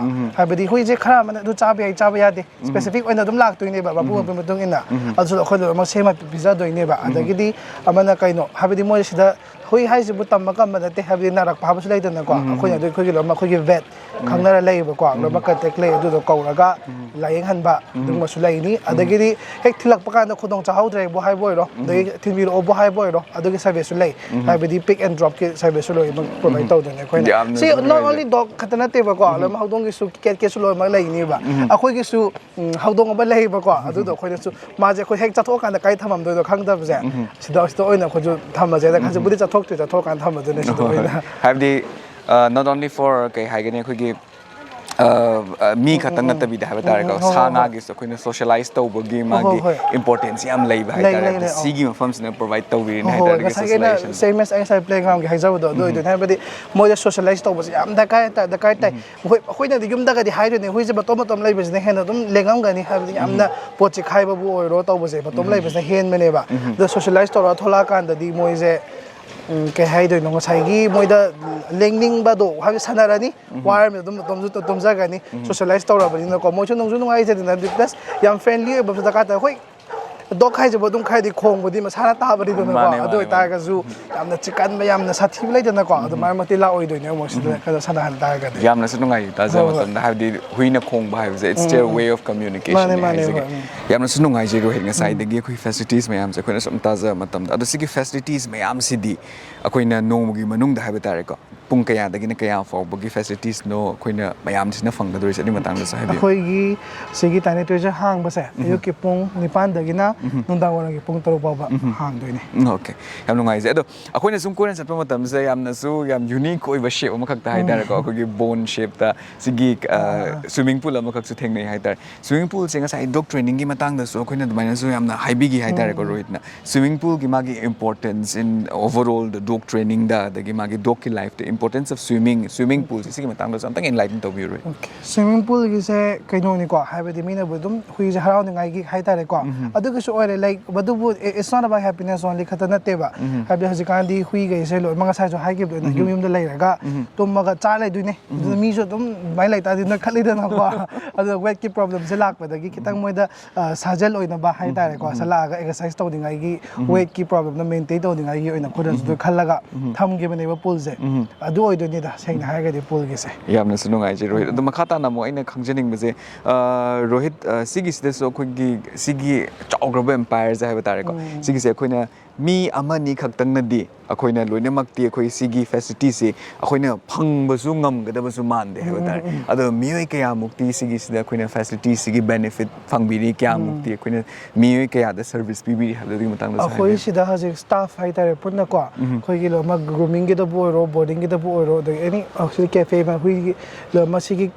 ꯍꯥꯏꯕꯗꯤ ꯍꯨꯏꯁꯦ ꯈꯔ ꯑꯃꯅ ꯑꯗꯨ ꯆꯥꯕ ꯌꯥꯏ, ꯆꯥꯕ ꯌꯥꯗꯦ, specific ꯑꯣꯏꯅ ꯑꯗꯨꯝ ꯂꯥꯛꯇꯣꯏꯅꯦꯕ, ꯃꯄꯨ ꯃꯄꯨꯒꯤ ꯃꯇꯨꯡ ꯏꯟꯅ꯫ ꯑꯗꯨꯁꯨ ꯑꯩꯈꯣꯏ ꯂꯣꯏꯅꯃꯛ ꯁꯦꯝꯃ ꯄꯤꯖꯗꯣꯏꯅꯦꯕ꯫ ꯑꯗꯒꯤꯗꯤ ꯑꯃꯅ ꯀꯩꯅꯣ, ꯍꯥꯏꯕꯗꯤ ꯃꯣꯏ ꯁꯤꯗ ꯍꯨꯏ ꯍꯥꯏꯁꯤꯕꯨ ꯇꯝꯕ ꯀꯝꯕ ꯅꯠꯇꯦ, ꯍꯥꯏꯕꯗꯤ ꯅꯥꯔꯛꯄ ꯍꯥꯏꯕꯁꯨ ꯂꯩꯗꯅꯀꯣ꯫ ꯑꯩꯈꯣꯏꯅ ꯑꯗꯨ ꯑꯩꯈꯣꯏꯒꯤ ꯂꯣꯏꯅꯃꯛ ꯑꯩꯈꯣꯏꯒꯤ vet ꯈꯪꯅꯔ ꯂꯩꯌꯦꯕꯀꯣ, ꯂꯣꯏꯅꯃꯛ contact ꯂꯩ, ꯑꯗꯨꯗꯣ ꯀꯧꯔꯒ ꯂꯥꯏꯌꯦꯡꯍꯟꯕ ꯑꯗꯨꯒꯨꯝꯕꯁꯨ ꯂꯩꯅꯤ꯫ ꯑꯗꯒꯤꯗꯤ ꯍꯦꯛ ꯊꯤꯜꯂꯛꯄ ꯀꯥꯟꯗ ꯈꯨꯗꯣꯡ ꯆꯥꯍꯧꯗ꯭ꯔꯦꯕꯨ ꯍꯥꯏꯕ ꯑꯣꯏꯔꯣ, ꯑꯗꯒꯤ ꯊꯤꯟꯕꯤꯔꯛꯑꯣꯕꯨ ꯍꯥꯏꯕ ꯑꯣꯏꯔꯣ, ꯑꯗꯨꯒꯤ service ꯁꯨ ꯂꯩ꯫ ꯍꯥꯏꯕꯗꯤ pick and drop ꯀꯤ service ꯁꯨ ꯂꯣꯏꯅꯃꯛ provide ꯇꯧꯗꯣꯏꯅꯦ ꯑꯩꯈꯣꯏꯅ꯫ ꯁꯤ not only dog ꯈꯛꯇ ꯅꯠꯇꯦꯕꯀꯣ, ꯂꯣꯏꯅꯃꯛ ꯍꯧꯗꯣꯡꯒꯤꯁꯨ, cat ꯀꯤꯁꯨ ꯂꯣꯏꯅꯃꯛ ꯂꯩꯅꯤꯕ꯫ ꯑꯩꯈꯣꯏꯒꯤꯁꯨ ꯎꯝ, ꯍꯧꯗꯣꯡ ꯑꯃ ꯂꯩꯌꯦꯕꯀꯣ, ꯑꯗꯨꯗꯣ ꯑꯩꯈꯣꯏꯅꯁꯨ ꯃꯥꯁꯦ ꯑꯩꯈꯣꯏ ꯍꯦꯛ ꯆꯠꯊꯣꯛꯑꯀꯥꯟꯗ ꯀꯥꯏ ꯊꯝꯃꯝꯗꯣꯏꯅꯣ ꯈꯪꯗꯕꯁꯦ, ꯁꯤꯗ, ꯁꯤꯗ ꯑꯣꯏꯅ ꯑꯩꯈꯣꯏꯁꯨ ꯊꯝꯃꯁꯦꯅ꯫ ꯍꯧꯖꯤꯛꯄꯨꯗꯤ ꯆꯠꯊꯣꯛꯇ꯭ꯔꯤ, ꯆꯠꯊꯣꯛꯑꯀꯥꯟꯗ ꯊꯝꯃꯗꯣꯏꯅꯦ ꯁꯤꯗ ꯑꯣꯏꯅ꯫ ꯍꯥꯏꯕꯗꯤ, not only for, ꯀꯩ ꯍꯥꯏꯒꯅꯤ, ꯑꯩꯈꯣꯏꯒꯤ, ꯑ, ꯑ, ꯃꯤ ꯈꯛꯇꯪ ꯅꯠꯇꯕꯤꯗ ꯍꯥꯏꯕ ꯇꯥꯔꯦꯀꯣ, ꯍꯣꯏ, ꯁꯥ ꯍꯣꯏ, ꯍꯣꯏ꯫ ꯉꯥꯒꯤꯁꯨ ꯑꯩꯈꯣꯏꯅ socialize ꯇꯧꯕꯒꯤ ꯍꯣꯏ, ꯃꯥꯒꯤ ꯍꯣꯏ, ꯍꯣꯏ꯫ Importance ꯌꯥꯝ ꯂꯩꯕ ꯂꯩ, ꯍꯥꯏꯇꯥꯔꯦ꯫ ꯂꯩ, ꯑꯗꯣ ꯂꯩ, ꯑꯧ꯫ ꯁꯤꯒꯤ ꯃꯐꯝꯁꯤꯅ provide ꯇꯧꯕꯤꯔꯤꯅꯦ ꯍꯣꯏ, ꯍꯣꯏ, ꯍꯥꯏꯇꯥꯔꯦ, ꯑꯗꯨꯒꯤ ꯉꯁꯥꯏꯒꯤ ꯑꯩꯅ socialization ꯁꯦ꯫ Same as ꯑꯩ ꯉꯁꯥꯏ playground ꯒꯤ ꯍꯥꯏꯖꯕꯗꯣ ꯑꯗꯨ ꯑꯣꯏꯗꯣꯏꯅꯦ꯫ ꯍꯥꯏꯕꯗꯤ ꯃꯣꯏꯗ socialize ꯇꯧꯕꯁꯦ ꯌꯥꯝ ꯗꯔꯀꯥꯔ ꯇꯥꯏ, ꯗꯔꯀꯥꯔ ꯇꯥꯏ꯫ ꯍꯣꯏ, ꯑꯩꯈꯣꯏꯅꯗꯤ ꯌꯨꯝꯗꯒꯗꯤ ꯍꯥꯏꯗꯣꯏꯅꯦ, ꯍꯨꯏꯁꯦ ꯃꯇꯣꯝ ꯃꯇꯣꯝ ꯂꯩꯕꯁꯤꯅ ꯍꯦꯟꯅ ꯑꯗꯨꯝ ꯂꯦꯡꯉꯝꯒꯅꯤ, ꯍꯥꯏꯕꯗꯤ ꯌꯥꯝꯅ ꯄꯣꯠ ꯆꯤꯛꯈꯥꯏꯕꯕꯨ ꯑꯣꯏꯔꯣ ꯇꯧꯕꯁꯦ, ꯃꯇꯣꯝ ꯂꯩꯕꯁꯤꯅ ꯍꯦꯟꯕꯅꯦꯕ꯫ ꯑꯗꯣ socialize ꯇꯧꯔꯒ ꯊꯣꯛꯂꯛꯑꯀꯥꯟꯗꯗꯤ ꯃꯣꯏꯁꯦ, ꯎꯝ, ꯀꯩ ꯍꯥꯏꯗꯣꯏꯅꯣ, ꯉꯁꯥꯏꯒꯤ ꯃꯣꯏꯗ ꯂꯦꯡꯅꯤꯡꯕꯗꯣ, ꯍꯥꯏꯕꯗꯤ ꯁꯥꯟꯅꯔꯅꯤ, ꯋꯥꯔꯃꯤꯅ ꯑꯗꯨꯝ ꯃꯇꯣꯝꯁꯨ ꯇꯨꯝꯖꯈ꯭ꯔꯅꯤ꯫ Socialize ꯇꯧꯔꯕꯅꯤꯅꯀꯣ, ꯃꯣꯏꯁꯨ ꯅꯨꯡꯁꯨ ꯅꯨꯡꯉꯥꯏꯖꯗꯅ, plus ꯌꯥꯝ friendly ꯑꯣꯏꯕꯁꯨ ꯗꯔꯀꯥꯔ ꯇꯥꯏ꯫ ꯍꯣꯏ, dog ꯍꯥꯏꯁꯤꯕꯨ ꯑꯗꯨꯝ ꯈꯔꯗꯤ ꯈꯣꯡꯕꯗꯤ ꯃꯁꯥꯅ ꯇꯥꯕꯅꯤꯗꯅꯀꯣ꯫ ꯃꯥꯅꯦ, ꯑꯗꯨ ꯃꯥꯅꯦ, ꯃꯥꯅꯦ꯫ ꯑꯣꯏꯇꯥꯔꯒꯁꯨ ꯌꯥꯝꯅ ꯆꯤꯛꯀꯟꯕ, ꯌꯥꯝꯅ ꯁꯥꯊꯤꯕ ꯂꯩꯗꯅꯀꯣ, ꯑꯗꯨꯃꯥꯏꯅꯃꯛꯇꯤ ꯂꯥꯛꯑꯣꯏꯗꯣꯏꯅꯦ ꯃꯣꯏꯁꯤꯗ ꯈꯔ ꯁꯥꯟꯅꯍꯟ ꯇꯥꯔꯒꯗꯤ꯫ ꯌꯥꯝꯅꯁꯨ ꯅꯨꯡꯉꯥꯏ ꯇꯥꯖꯕ ꯍꯣꯏ, ꯍꯣꯏ꯫ ꯃꯇꯝꯗ, ꯍꯥꯏꯕꯗꯤ ꯍꯨꯏꯅ ꯈꯣꯡꯕ ꯍꯥꯏꯕꯁꯦ, it's their way of communication ꯃꯥꯅꯦ, ꯅꯦ ꯃꯥꯅꯦ, ꯍꯥꯏꯖꯒꯦ꯫ ꯍꯣꯏ, ꯎꯝ꯫ ꯌꯥꯝꯅꯁꯨ ꯅꯨꯡꯉꯥꯏꯖꯩ ꯔꯣꯍꯤꯠ, ꯉꯁꯥꯏꯗꯒꯤ ꯑꯩꯈꯣꯏ facilities ꯃꯌꯥꯝꯁꯦ ꯑꯩꯈꯣꯏꯅ ꯁꯨꯝ ꯇꯥꯖꯕ ꯃꯇꯝꯗ꯫ ꯑꯗꯣ ꯁꯤꯒꯤ facilities ꯃꯌꯥꯝꯁꯤꯗꯤ ꯑꯩꯈꯣꯏꯅ ꯅꯣꯡꯃꯒꯤ ꯃꯅꯨꯡꯗ ꯍꯥꯏꯕ ꯇꯥꯔꯦꯀꯣ, ꯄꯨꯡ ꯀꯌꯥꯗꯒꯤꯅ ꯀꯌꯥ ꯐꯥꯎꯕꯒꯤ facilities ꯅꯣ ꯑꯩꯈꯣꯏꯅ ꯃꯌꯥꯝꯁꯤꯅ ꯐꯪꯒꯗꯣꯏꯁꯦ? ꯑꯗꯨꯒꯤ ꯃꯇꯥꯡꯗꯁꯨ ꯍꯥꯏꯕꯤꯌꯨ꯫ ꯑꯩꯈꯣꯏꯒꯤ ꯁꯤꯒꯤ Tiny Treasure ꯍꯥꯡꯕꯁꯦ ꯑꯌꯨꯛꯀꯤ ꯄꯨꯡ ꯅꯤꯄꯥꯟꯗꯒꯤꯅ ꯅꯨꯡꯗꯥꯡ ꯋꯥꯏꯔꯝꯒꯤ ꯄꯨꯡ ꯇꯔꯨꯛ ꯐꯥꯎꯕ ꯍꯥꯡꯗꯣꯏꯅꯦ꯫ ꯎꯝ, okay꯫ ꯌꯥꯝ ꯅꯨꯡꯉꯥꯏꯖꯩ꯫ ꯑꯗꯣ ꯑꯩꯈꯣꯏꯅ ꯁꯨꯝ ꯀꯣꯏꯅ ꯆꯠꯄ ꯃꯇꯝꯁꯤꯗ ꯌꯥꯝꯅꯁꯨ ꯌꯥꯝ unique ꯑꯣꯏꯕ shape ꯑꯃꯈꯛꯇ ꯍꯥꯏꯇꯥꯔꯦꯀꯣ, ꯑꯩꯈꯣꯏꯒꯤ bone shape ꯇ ꯁꯤꯒꯤ, ꯑ, swimming pool ꯑꯃꯈꯛꯁꯨ ꯊꯦꯡꯅꯩ ꯍꯥꯏꯇꯥꯔꯦ꯫ Swimming pool ꯁꯦ ꯉꯁꯥꯏ dog training ꯒꯤ ꯃꯇꯥꯡꯗꯁꯨ ꯑꯩꯈꯣꯏꯅ ꯑꯗꯨꯃꯥꯏꯅꯁꯨ ꯌꯥꯝꯅ ꯍꯥꯏꯕꯤꯈꯤ ꯍꯥꯏꯇꯥꯔꯦꯀꯣ, ꯔꯣꯍꯤꯠꯅ꯫ Swimming pool ꯒꯤ ꯃꯥꯒꯤ importance in overall the dog training ꯗ, ꯑꯗꯒꯤ ꯃꯥꯒꯤ dog ꯀꯤ life ꯇ importance of swimming, swimming pool ꯁꯤꯒꯤ ꯃꯇꯥꯡꯗꯁꯨ ꯑꯝꯇꯪ enlighten ꯇꯧꯕꯤꯌꯨ, ꯔꯣꯍꯤꯠ꯫ ꯁ꯭ꯋꯤꯃꯤꯡ ꯄꯨꯜꯒꯤꯁꯦ ꯀꯩꯅꯣꯅꯤꯀꯣ, ꯍꯥꯏꯕꯗꯤ ꯃꯤꯅꯕꯨ ꯑꯗꯨꯝ ꯍꯨꯏꯁꯦ ꯍꯔꯥꯎꯅꯤꯡꯉꯥꯏꯒꯤ ꯍꯥꯏꯇꯥꯔꯦꯀꯣ, ꯑꯗꯨꯒꯤꯁꯨ ꯑꯣꯏꯔꯦ꯫ ꯂꯥꯏꯛ, ꯑꯗꯨꯕꯨ it's not about happiness only ꯈꯛꯇ ꯅꯠꯇꯦꯕ꯫ ꯍꯥꯏꯕꯗꯤ ꯍꯧꯖꯤꯛꯀꯥꯟꯗꯤ ꯍꯨꯏꯈꯩꯁꯦ ꯂꯣꯏꯅꯃꯛ ꯉꯁꯥꯏꯁꯨ ꯍꯥꯏꯈꯤꯕꯗꯣ ꯑꯩꯅ, ꯌꯨꯝ ꯌꯨꯝꯗ ꯂꯩꯔꯒ ꯇꯨꯝꯃꯒ ꯆꯥ ꯂꯩꯗꯣꯏꯅꯦ꯫ ꯑꯗꯨꯅ ꯃꯤꯁꯨ ꯑꯗꯨꯝ ꯑꯗꯨꯃꯥꯏꯅ ꯂꯩꯇꯥꯔꯗꯤ ꯅꯣꯏꯈꯠꯂꯤꯗꯅꯀꯣ꯫ ꯑꯗꯨꯅ ꯋꯦꯠꯀꯤ ꯄ꯭ꯔꯣꯕ꯭ꯂꯦꯝꯁꯦ ꯂꯥꯛꯄꯗꯒꯤ ꯈꯤꯇꯪ ꯃꯣꯏꯗ ꯑ, ꯁꯥꯖꯦꯜ ꯑꯣꯏꯅꯕ ꯍꯥꯏꯇꯥꯔꯦꯀꯣ, ꯁꯜꯂꯛꯑꯒ ꯑꯦꯛꯁꯔꯁꯥꯏꯁ ꯇꯧꯅꯤꯡꯉꯥꯏꯒꯤ, ꯋꯦꯠꯀꯤ ꯄ꯭ꯔꯣꯕ꯭ꯂꯦꯝꯗꯣ ꯃꯦꯟꯇꯦꯟ ꯇꯧꯅꯤꯡꯉꯥꯏꯒꯤ ꯑꯣꯏꯅ ꯑꯩꯈꯣꯏꯅꯁꯨ ꯑꯗꯨ ꯈꯜꯂꯒ ꯊꯝꯈꯤꯕꯅꯦꯕ ꯄꯨꯜꯁꯦ꯫ ꯑꯗꯨ ꯑꯣꯏꯗꯣꯏꯅꯤꯗ, ꯁꯦꯡꯅ ꯍꯥꯏꯔꯒꯗꯤ ꯄꯨꯜꯒꯤꯁꯦ꯫ ꯌꯥꯝꯅꯁꯨ ꯅꯨꯡꯉꯥꯏꯖꯩ, ꯔꯣꯍꯤꯠ꯫ ꯑꯗꯣ ꯃꯈꯥ ꯇꯥꯅ ꯑꯃꯨꯛ ꯑꯩꯅ ꯈꯪꯖꯅꯤꯡꯕꯁꯦ, ꯑ, ꯔꯣꯍꯤꯠ, ꯑ, ꯁꯤꯒꯤꯁꯤꯗꯁꯨ ꯑꯩꯈꯣꯏꯒꯤ ꯁꯤꯒꯤ ꯆꯥꯎꯈ꯭ꯔꯕ ꯑꯦꯝꯄꯥꯌꯔꯁꯦ ꯍꯥꯏꯕ ꯇꯥꯔꯦꯀꯣ, ꯁꯤꯒꯤꯁꯦ ꯑꯩꯈꯣꯏꯅ ꯃꯤ ꯑꯃꯅꯤ ꯈꯛꯇꯪꯅꯗꯤ ꯑꯩꯈꯣꯏꯅ ꯂꯣꯏꯅꯃꯛꯇꯤ ꯑꯩꯈꯣꯏ ꯁꯤꯒꯤ ꯐꯦꯁꯤꯂꯤꯇꯤꯁꯦ ꯑꯩꯈꯣꯏꯅ ꯐꯪꯕꯁꯨ ꯉꯝꯒꯗꯕꯁꯨ ꯃꯥꯟꯗꯦ ꯍꯥꯏꯕ ꯇꯥꯔꯦ꯫ ꯑꯗꯣ ꯃꯤꯑꯣꯏ ꯀꯌꯥꯃꯨꯛꯇꯤ ꯁꯤꯒꯤꯁꯤꯗ ꯑꯩꯈꯣꯏꯅ ꯐꯦꯁꯤꯂꯤꯇꯤꯁꯤꯒꯤ ꯕꯦꯅꯤꯐꯤꯠ ꯐꯪꯕꯤꯔꯤ, ꯀꯌꯥꯃꯨꯛꯇꯤ ꯑꯩꯈꯣꯏꯅ ꯃꯤꯑꯣꯏ ꯀꯌꯥꯗ ꯁꯔꯚꯤꯁ ꯄꯤꯕꯤꯔꯤ ꯍꯥꯏꯕꯗꯨꯒꯤ ꯃꯇꯥꯡꯗꯁꯨ ꯑꯩꯈꯣꯏ ꯍꯥꯏꯕꯤꯌꯨ꯫ ꯁꯤꯗ ꯍꯧꯖꯤꯛ ꯁ꯭ꯇꯥꯐ ꯍꯥꯏꯇꯥꯔꯦ ꯄꯨꯟꯅꯀꯣ, ꯑꯩꯈꯣꯏꯒꯤ ꯂꯣꯏꯅꯃꯛ ꯒ꯭ꯔꯨꯃꯤꯡꯒꯤꯗꯕꯨ ꯑꯣꯏꯔꯣ, ꯕꯣꯔꯗꯤꯡꯒꯤꯗꯕꯨ ꯑꯣꯏꯔꯣ, ꯑꯗꯒꯤ ꯑꯦꯅꯤ ꯁꯤꯗꯤ ꯀꯦꯐꯦ, ꯃꯈꯣꯏꯒꯤ ꯂꯣꯏꯅꯃꯛ ꯁꯤꯒꯤ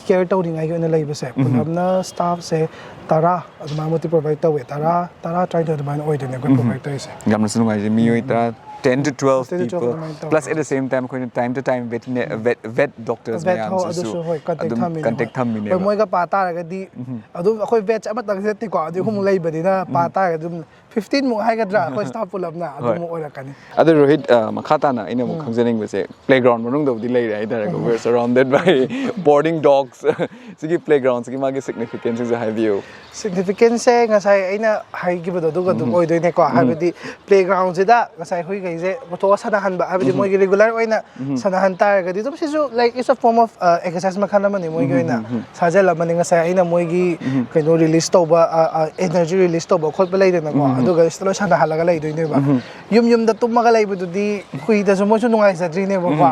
ꯀꯦꯌꯔ ꯇꯧꯅꯤꯡꯉꯥꯏꯒꯤ ꯑꯣꯏꯅ ꯂꯩꯕꯁꯦ, ꯄꯨꯂꯞꯅ ꯁ꯭ꯇꯥꯐꯁꯦ ꯇꯔꯥ ꯑꯗꯨꯃꯥꯏꯅꯃꯛꯇꯤ ꯄ꯭ꯔꯣꯚꯥꯏꯗ ꯇꯧꯋꯦ꯫ ꯇꯔꯥ, ꯇꯔꯥ, ꯇꯔꯥꯅꯤꯊꯣꯏ ꯑꯗꯨꯃꯥꯏꯅ ꯑꯣꯏꯗꯣꯏꯅꯦ ꯑꯩꯈꯣꯏ ꯄ꯭ꯔꯣꯚꯥꯏꯗ ꯇꯧꯔꯤꯁꯦ꯫ ꯌꯥꯝꯅꯁꯨ ꯅꯨꯡꯉꯥꯏꯖꯩ, ꯃꯤꯑꯣꯏ ꯇꯔꯥ, ten to twelve Ten to twelve people, ꯑꯗꯨꯃꯥꯏꯅ ꯇꯧꯋꯦ꯫ Plus at the same time ꯑꯩꯈꯣꯏꯅ time to time vet, vet, vet doctors ꯚꯦꯠ ꯍꯣ, ꯃꯌꯥꯝꯁꯤꯁꯨ ꯑꯗꯨꯁꯨ ꯍꯣꯏ, ꯀꯟꯇꯦꯛ ꯑꯗꯨꯝ ꯊꯝꯃꯤꯅꯦꯕ꯫ ꯀꯟꯇꯦꯛ ꯍꯣꯏ, ꯊꯝꯃꯤꯅꯦꯕ꯫ ꯃꯣꯏꯒ ꯄꯥ ꯇꯥꯔꯒꯗꯤ ꯑꯗꯨꯝ ꯑꯩꯈꯣꯏ ꯕꯦꯠꯁ ꯑꯃꯇꯪꯁꯨ ꯅꯠꯇꯦꯀꯣ, ꯑꯗꯨ ꯑꯍꯨꯝ ꯂꯩꯕꯅꯤꯅ ꯄꯥ ꯇꯥꯔꯒꯗꯤ ꯑꯗꯨꯝ fifteen ꯃꯨꯛ ꯍꯥꯏꯒꯗ꯭ꯔꯥ, ꯑꯩꯈꯣꯏ ꯁ꯭ꯇꯥꯐ ꯄꯨꯂꯞꯅ ꯑꯗꯨꯝ ꯍꯣꯏ꯫ ꯑꯣꯏꯔꯛꯀꯅꯤ꯫ ꯑꯗꯣ ꯔꯣꯍꯤꯠ, ꯑ, ꯃꯈꯥ ꯇꯥꯅ ꯑꯩꯅ ꯑꯃꯨꯛ ꯈꯪꯖꯅꯤꯡꯕꯁꯦ, ꯄ꯭ꯂꯦꯒ꯭ꯔꯥꯎꯟ ꯃꯅꯨꯡꯗꯕꯨꯗꯤ ꯂꯩꯔꯦ ꯍꯥꯏꯇꯥꯔꯦꯀꯣ, we are surrounded by boarding dogs꯫ ꯁꯤꯒꯤ ꯄ꯭ꯂꯦꯒ꯭ꯔꯥꯎꯟꯁꯤꯒꯤ ꯃꯥꯒꯤ ꯁꯤꯒꯅꯤꯐꯤꯀꯦꯟꯁꯁꯤꯡꯁꯦ ꯍꯥꯏꯕꯤꯌꯨ꯫ ꯁꯤꯒꯅꯤꯐꯤꯀꯦꯟꯁꯁꯦ ꯉꯁꯥꯏ ꯑꯩꯅ ꯍꯥꯏꯈꯤꯕꯗꯣ ꯑꯗꯨꯒ ꯑꯗꯨꯝ ꯑꯣꯏꯗꯣꯏꯅꯦꯀꯣ꯫ ꯍꯥꯏꯕꯗꯤ ꯄ꯭ꯂꯦꯒ꯭ꯔꯥꯎꯟꯁꯤꯗ ꯉꯁꯥꯏ ꯍꯨꯏꯈꯩꯁꯦ ꯄꯨꯊꯣꯛꯑ ꯁꯥꯟꯅꯍꯟꯕ, ꯍꯥꯏꯕꯗꯤ ꯃꯣꯏꯒꯤ ꯔꯤꯒꯨꯂꯔ ꯑꯣꯏꯅ ꯁꯥꯟꯅꯍꯟ ꯇꯥꯔꯒꯗꯤ ꯑꯗꯨꯝ ꯁꯤꯁꯨ, like, it's a form of, uh, exercise ꯃꯈꯜ ꯑꯃꯅꯤ ꯃꯣꯏꯒꯤ ꯑꯣꯏꯅ꯫ ꯁꯥꯖꯦꯜ ꯑꯃꯅꯤ꯫ ꯉꯁꯥꯏ ꯑꯩꯅ ꯃꯣꯏꯒꯤ ꯀꯩꯅꯣ ꯔꯤꯂꯤꯁ ꯇꯧꯕ, ꯑ, ꯑ, ꯑꯦꯅꯔꯖꯤ ꯔꯤꯂꯤꯁ ꯇꯧꯕ ꯈꯣꯠꯄ ꯂꯩꯗꯅꯀꯣ, ꯑꯗꯨꯒ ꯁꯤꯗ ꯂꯣꯏ ꯁꯥꯟꯅꯍꯜꯂꯒ ꯂꯩꯗꯣꯏꯅꯦꯕ꯫ ꯌꯨꯝ ꯌꯨꯝꯗ ꯇꯨꯝꯃꯒ ꯂꯩꯕꯗꯨꯗꯤ ꯍꯨꯏꯗꯁꯨ ꯃꯣꯏꯁꯨ ꯅꯨꯡꯉꯥꯏꯖꯗ꯭ꯔꯤꯅꯦꯕꯀꯣ꯫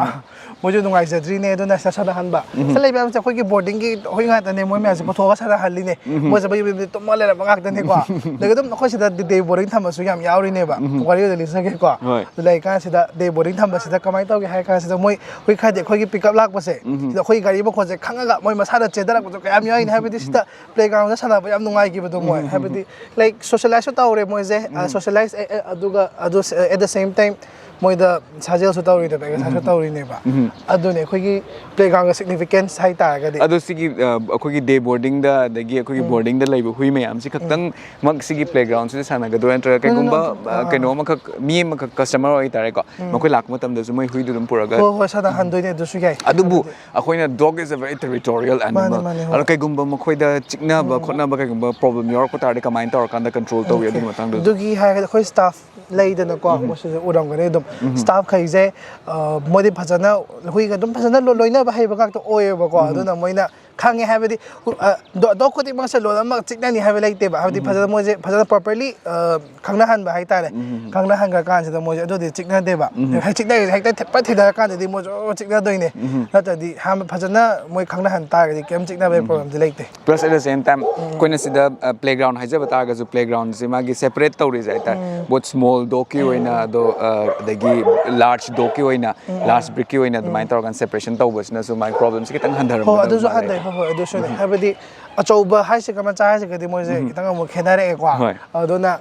ꯃꯣꯏꯁꯨ ꯅꯨꯡꯉꯥꯏꯖꯗ꯭ꯔꯤꯅꯦ, ꯑꯗꯨꯅ ꯁꯤꯗ ꯁꯥꯟꯅꯍꯟꯕ꯫ ꯁꯤꯗ ꯂꯩꯕ ꯃꯌꯥꯝꯁꯦ ꯑꯩꯈꯣꯏꯒꯤ ꯕꯣꯔꯗꯤꯡꯒꯤ ꯍꯨꯏ ꯉꯥꯛꯇꯅꯦ, ꯃꯣꯏ ꯃꯌꯥꯝꯁꯦ ꯄꯨꯊꯣꯛꯑꯒ ꯁꯥꯟꯅꯍꯜꯂꯤꯅꯦ꯫ ꯃꯣꯏꯁꯦ ꯃꯌꯨꯝ ꯌꯨꯝꯗ ꯇꯨꯝꯃ ꯂꯩꯔꯕ ꯉꯥꯛꯇꯅꯦꯀꯣ꯫ ꯑꯗꯒꯤ ꯑꯗꯨꯝ ꯑꯩꯈꯣꯏ ꯁꯤꯗ ꯗꯦ ꯕꯣꯔꯗꯤꯡ ꯊꯝꯕꯁꯨ ꯌꯥꯝ ꯌꯥꯎꯔꯤꯅꯦꯕ꯫ ꯋꯥꯔꯤ ꯑꯣꯏꯅ ꯂꯤꯖꯒꯦꯀꯣ꯫ ꯍꯣꯏ꯫ ꯑꯗꯨ ꯂꯩꯔꯤꯀꯥꯟꯁꯤꯗ ꯗꯦ ꯕꯣꯔꯗꯤꯡ ꯊꯝꯕꯁꯤꯗ ꯀꯃꯥꯏꯅ ꯇꯧꯒꯦ ꯍꯥꯏ ꯀꯥꯟꯁꯤꯗ, ꯃꯣꯏ ꯍꯨꯏ ꯈꯔꯗꯤ ꯑꯩꯈꯣꯏꯒꯤ ꯄꯤꯛꯑꯞ ꯂꯥꯛꯄꯁꯦ, ꯎꯝ꯫ ꯁꯤꯗ ꯑꯩꯈꯣꯏ ꯒꯥꯔꯤ ꯃꯈꯣꯟꯁꯦ ꯈꯪꯉꯒ ꯃꯣꯏ ꯃꯁꯥꯅ ꯆꯦꯟꯊꯔꯛꯄꯁꯨ ꯀꯌꯥꯝ ꯌꯥꯎꯔꯤꯅꯤ꯫ ꯍꯥꯏꯕꯗꯤ ꯁꯤꯗ ꯄ꯭ꯂꯦꯒ꯭ꯔꯥꯎꯟꯗ ꯁꯥꯟꯅꯕ ꯌꯥꯝ ꯅꯨꯡꯉꯥꯏꯈꯤꯕꯗꯣ ꯃꯣꯏ꯫ ꯎꯝ꯫ ꯍꯥꯏꯕꯗꯤ, ꯂꯥꯏꯛ, ꯁꯣꯁꯤꯌꯦꯂꯥꯏꯁꯁꯨ ꯇꯧꯔꯦ ꯃꯣꯏꯁꯦ, ꯎꯝ꯫ ꯁꯣꯁꯤꯌꯦꯂꯥꯏꯁ, ꯑꯗꯨꯒ ꯑꯗꯨ at the same time ꯃꯣꯏꯗ ꯁꯥꯖꯦꯜꯁꯨ ꯇꯧꯔꯤꯅꯦꯕ, ꯑꯦꯛꯁꯔꯁꯥꯏꯁꯁꯨ ꯎꯝ꯫ ꯇꯧꯔꯤꯅꯦꯕ꯫ ꯎꯝ꯫ ꯑꯗꯨꯅꯦ ꯑꯩꯈꯣꯏꯒꯤ ꯄ꯭ꯂꯦꯒ꯭ꯔꯥꯎꯟꯒ ꯁꯤꯒꯅꯤꯐꯤꯀꯦꯟꯁ ꯍꯥꯏꯇꯥꯔꯒꯗꯤ꯫ ꯑꯗꯣ ꯁꯤꯒꯤ, ꯑ, ꯑꯩꯈꯣꯏꯒꯤ ꯗꯦ ꯕꯣꯔꯗꯤꯡꯗ, ꯑꯗꯒꯤ ꯑꯩꯈꯣꯏꯒꯤ ꯎꯝ꯫ ꯕꯣꯔꯗꯤꯡꯗ ꯂꯩꯕ ꯍꯨꯏ ꯃꯌꯥꯝꯁꯤ ꯎꯝ꯫ ꯈꯛꯇꯪꯃꯛ ꯁꯤꯒꯤ ꯄ꯭ꯂꯦꯒ꯭ꯔꯥꯎꯟꯁꯤꯗ ꯁꯥꯟꯅꯒꯗ꯭ꯔꯥ, ꯅꯠꯇ꯭ꯔꯒ No, no, no. ꯀꯩꯒꯨꯝꯕ, ꯑ, ꯑꯥ꯫ ꯀꯩꯅꯣ ꯑꯃꯈꯛ, ꯃꯤ ꯑꯃꯈꯛ, ꯀꯁꯇꯃꯔ ꯑꯣꯏꯇꯥꯔꯦꯀꯣ, ꯎꯝ꯫ ꯃꯈꯣꯏ ꯂꯥꯛꯄ ꯃꯇꯝꯗꯁꯨ ꯃꯣꯏ ꯍꯨꯏꯗꯨ ꯑꯗꯨꯝ ꯄꯨꯔꯒ ꯍꯣꯏ, ꯍꯣꯏ, ꯁꯥꯟꯅꯍꯟꯗꯣꯏꯅꯦ ꯑꯗꯨꯁꯨ ꯌꯥꯏ꯫ ꯑꯗꯨꯕꯨ ꯍꯥꯏꯕꯗꯤ ꯑꯩꯈꯣꯏꯅ, dog is a very territorial animal. ꯃꯥꯅꯦ, ꯃꯥꯅꯦ, ꯍꯣꯏ꯫ ꯑꯗꯣ ꯀꯩꯒꯨꯝꯕ ꯃꯈꯣꯏꯗ ꯆꯤꯛꯅꯕ ꯎꯝ꯫ ꯈꯣꯠꯅꯕ ꯀꯩꯒꯨꯝꯕ ꯄ꯭ꯔꯣꯕ꯭ꯂꯦꯝ ꯌꯥꯎꯔꯛꯄ ꯇꯥꯔꯗꯤ ꯀꯃꯥꯏꯅ ꯇꯧꯔꯀꯥꯟꯗ ꯀꯟꯇ꯭ꯔꯣꯜ ꯇꯧꯏ? ꯑꯣꯀꯦ꯫ ꯑꯗꯨꯒꯤ ꯃꯇꯥꯡꯗꯁꯨ꯫ ꯑꯗꯨꯒꯤ ꯍꯥꯏꯔꯒꯗꯤ ꯑꯩꯈꯣꯏ ꯁ꯭ꯇꯥꯐ ꯂꯩꯗꯅꯀꯣ, ꯎꯝ꯫ ꯃꯣꯏꯁꯤꯁꯨ ꯎꯔꯝꯒꯅꯤ ꯑꯗꯨꯝ꯫ ꯎꯝ꯫ ꯁ꯭ꯇꯥꯐꯈꯩꯁꯦ, ꯑ, ꯃꯣꯏꯗꯤ ꯐꯖꯅ, ꯍꯨꯏꯒ ꯑꯗꯨꯝ ꯐꯖꯅ ꯂꯣ-, ꯂꯣꯏꯅꯕ ꯍꯩꯕ ꯉꯥꯛꯇ ꯑꯣꯏꯌꯦꯕꯀꯣ꯫ ꯎꯝ꯫ ꯑꯗꯨꯅ ꯃꯣꯏꯅ ꯈꯪꯉꯦ ꯍꯥꯏꯕꯗꯤ, ꯑ, ꯗꯣ-, dog ꯈꯨꯗꯤꯡꯃꯛꯁꯦ ꯂꯣꯏꯅꯃꯛ ꯆꯤꯛꯅꯅꯤ ꯍꯥꯏꯕ ꯂꯩꯇꯦꯕ꯫ ꯍꯥꯏꯕꯗꯤ ꯎꯝ꯫ ꯐꯖꯅ ꯃꯣꯏꯁꯦ ꯐꯖꯅ properly, ꯑ, ꯈꯪꯅꯍꯟꯕ ꯍꯥꯏꯇꯥꯔꯦ꯫ ꯎꯝ꯫ ꯈꯪꯅꯍꯟꯈ꯭ꯔ ꯀꯥꯟꯁꯤꯗ ꯃꯣꯏꯁꯦ ꯑꯗꯨꯗꯤ ꯆꯤꯛꯅꯗꯦꯕ꯫ ꯎꯝ꯫ ꯍꯦꯛ ꯆꯤꯛꯅꯔꯤꯁꯦ ꯍꯦꯛꯇ ꯊꯦꯠꯄ ꯊꯤꯗꯔ ꯀꯥꯟꯗꯗꯤ ꯃꯣꯏꯁꯨ ꯆꯤꯛꯅꯗꯣꯏꯅꯦ꯫ ꯎꯝ꯫ ꯅꯠꯇ꯭ꯔꯗꯤ ꯍꯥꯟꯅ ꯐꯖꯅ ꯃꯣꯏ ꯈꯪꯅꯍꯟ ꯇꯥꯔꯒꯗꯤ ꯀꯩꯝ ꯆꯤꯛꯅꯕꯒꯤ ꯎꯝ꯫ ꯄ꯭ꯔꯣꯕ꯭ꯂꯦꯝꯗꯤ ꯂꯩꯇꯦ꯫ Plus at the same time, ꯎꯝ꯫ ꯑꯩꯈꯣꯏꯅ ꯁꯤꯗ, ꯑ, ꯄ꯭ꯂꯦꯒ꯭ꯔꯥꯎꯟ ꯍꯥꯏꯖꯕ ꯇꯥꯔꯒꯁꯨ, ꯄ꯭ꯂꯦꯒ꯭ꯔꯥꯎꯟꯁꯦ ꯃꯥꯒꯤ ꯁꯦꯄꯔꯦꯠ ꯇꯧꯔꯤꯁꯦ ꯍꯥꯏꯇꯥꯔꯦ꯫ ꯎꯝ꯫ Both small dogꯀꯤ ꯎꯝ꯫ ꯑꯣꯏꯅ, ꯑꯗꯣ, ꯑ, ꯑꯗꯒꯤ large dogꯀꯤ ꯑꯣꯏꯅ, ꯎꯝ꯫ Large breedꯀꯤ ꯑꯣꯏꯅ ꯑꯗꯨꯃꯥꯏꯅ ꯎꯝ꯫ ꯇꯧꯔꯀꯥꯟꯗ ꯁꯦꯄꯔꯦꯁꯟ ꯇꯧꯕꯁꯤꯅꯁꯨ ꯃꯥꯒꯤ ꯄ꯭ꯔꯣꯕ꯭ꯂꯦꯝꯁꯦ ꯈꯤꯇꯪ ꯍꯣꯏ, ꯍꯟꯊꯔꯝꯒꯗꯕ ꯑꯗꯨꯁꯨ ꯃꯥꯜꯂꯦ꯫ ꯍꯟꯊꯩ꯫ ꯍꯣꯏ, ꯍꯣꯏ, ꯑꯗꯨꯁꯨꯅꯦ꯫ ꯎꯝ꯫ ꯍꯥꯏꯕꯗꯤ ꯑꯆꯧꯕ ꯍꯥꯏꯁꯤꯒ ꯃꯆꯥ ꯍꯥꯏꯁꯤꯒꯗꯤ ꯃꯣꯏꯁꯦ ꯎꯝ꯫ ꯈꯤꯇꯪ ꯑꯃꯨꯛ ꯈꯦꯠꯅꯔꯛꯑꯦꯀꯣ꯫ ꯍꯣꯏ꯫ ꯑꯗꯨꯅ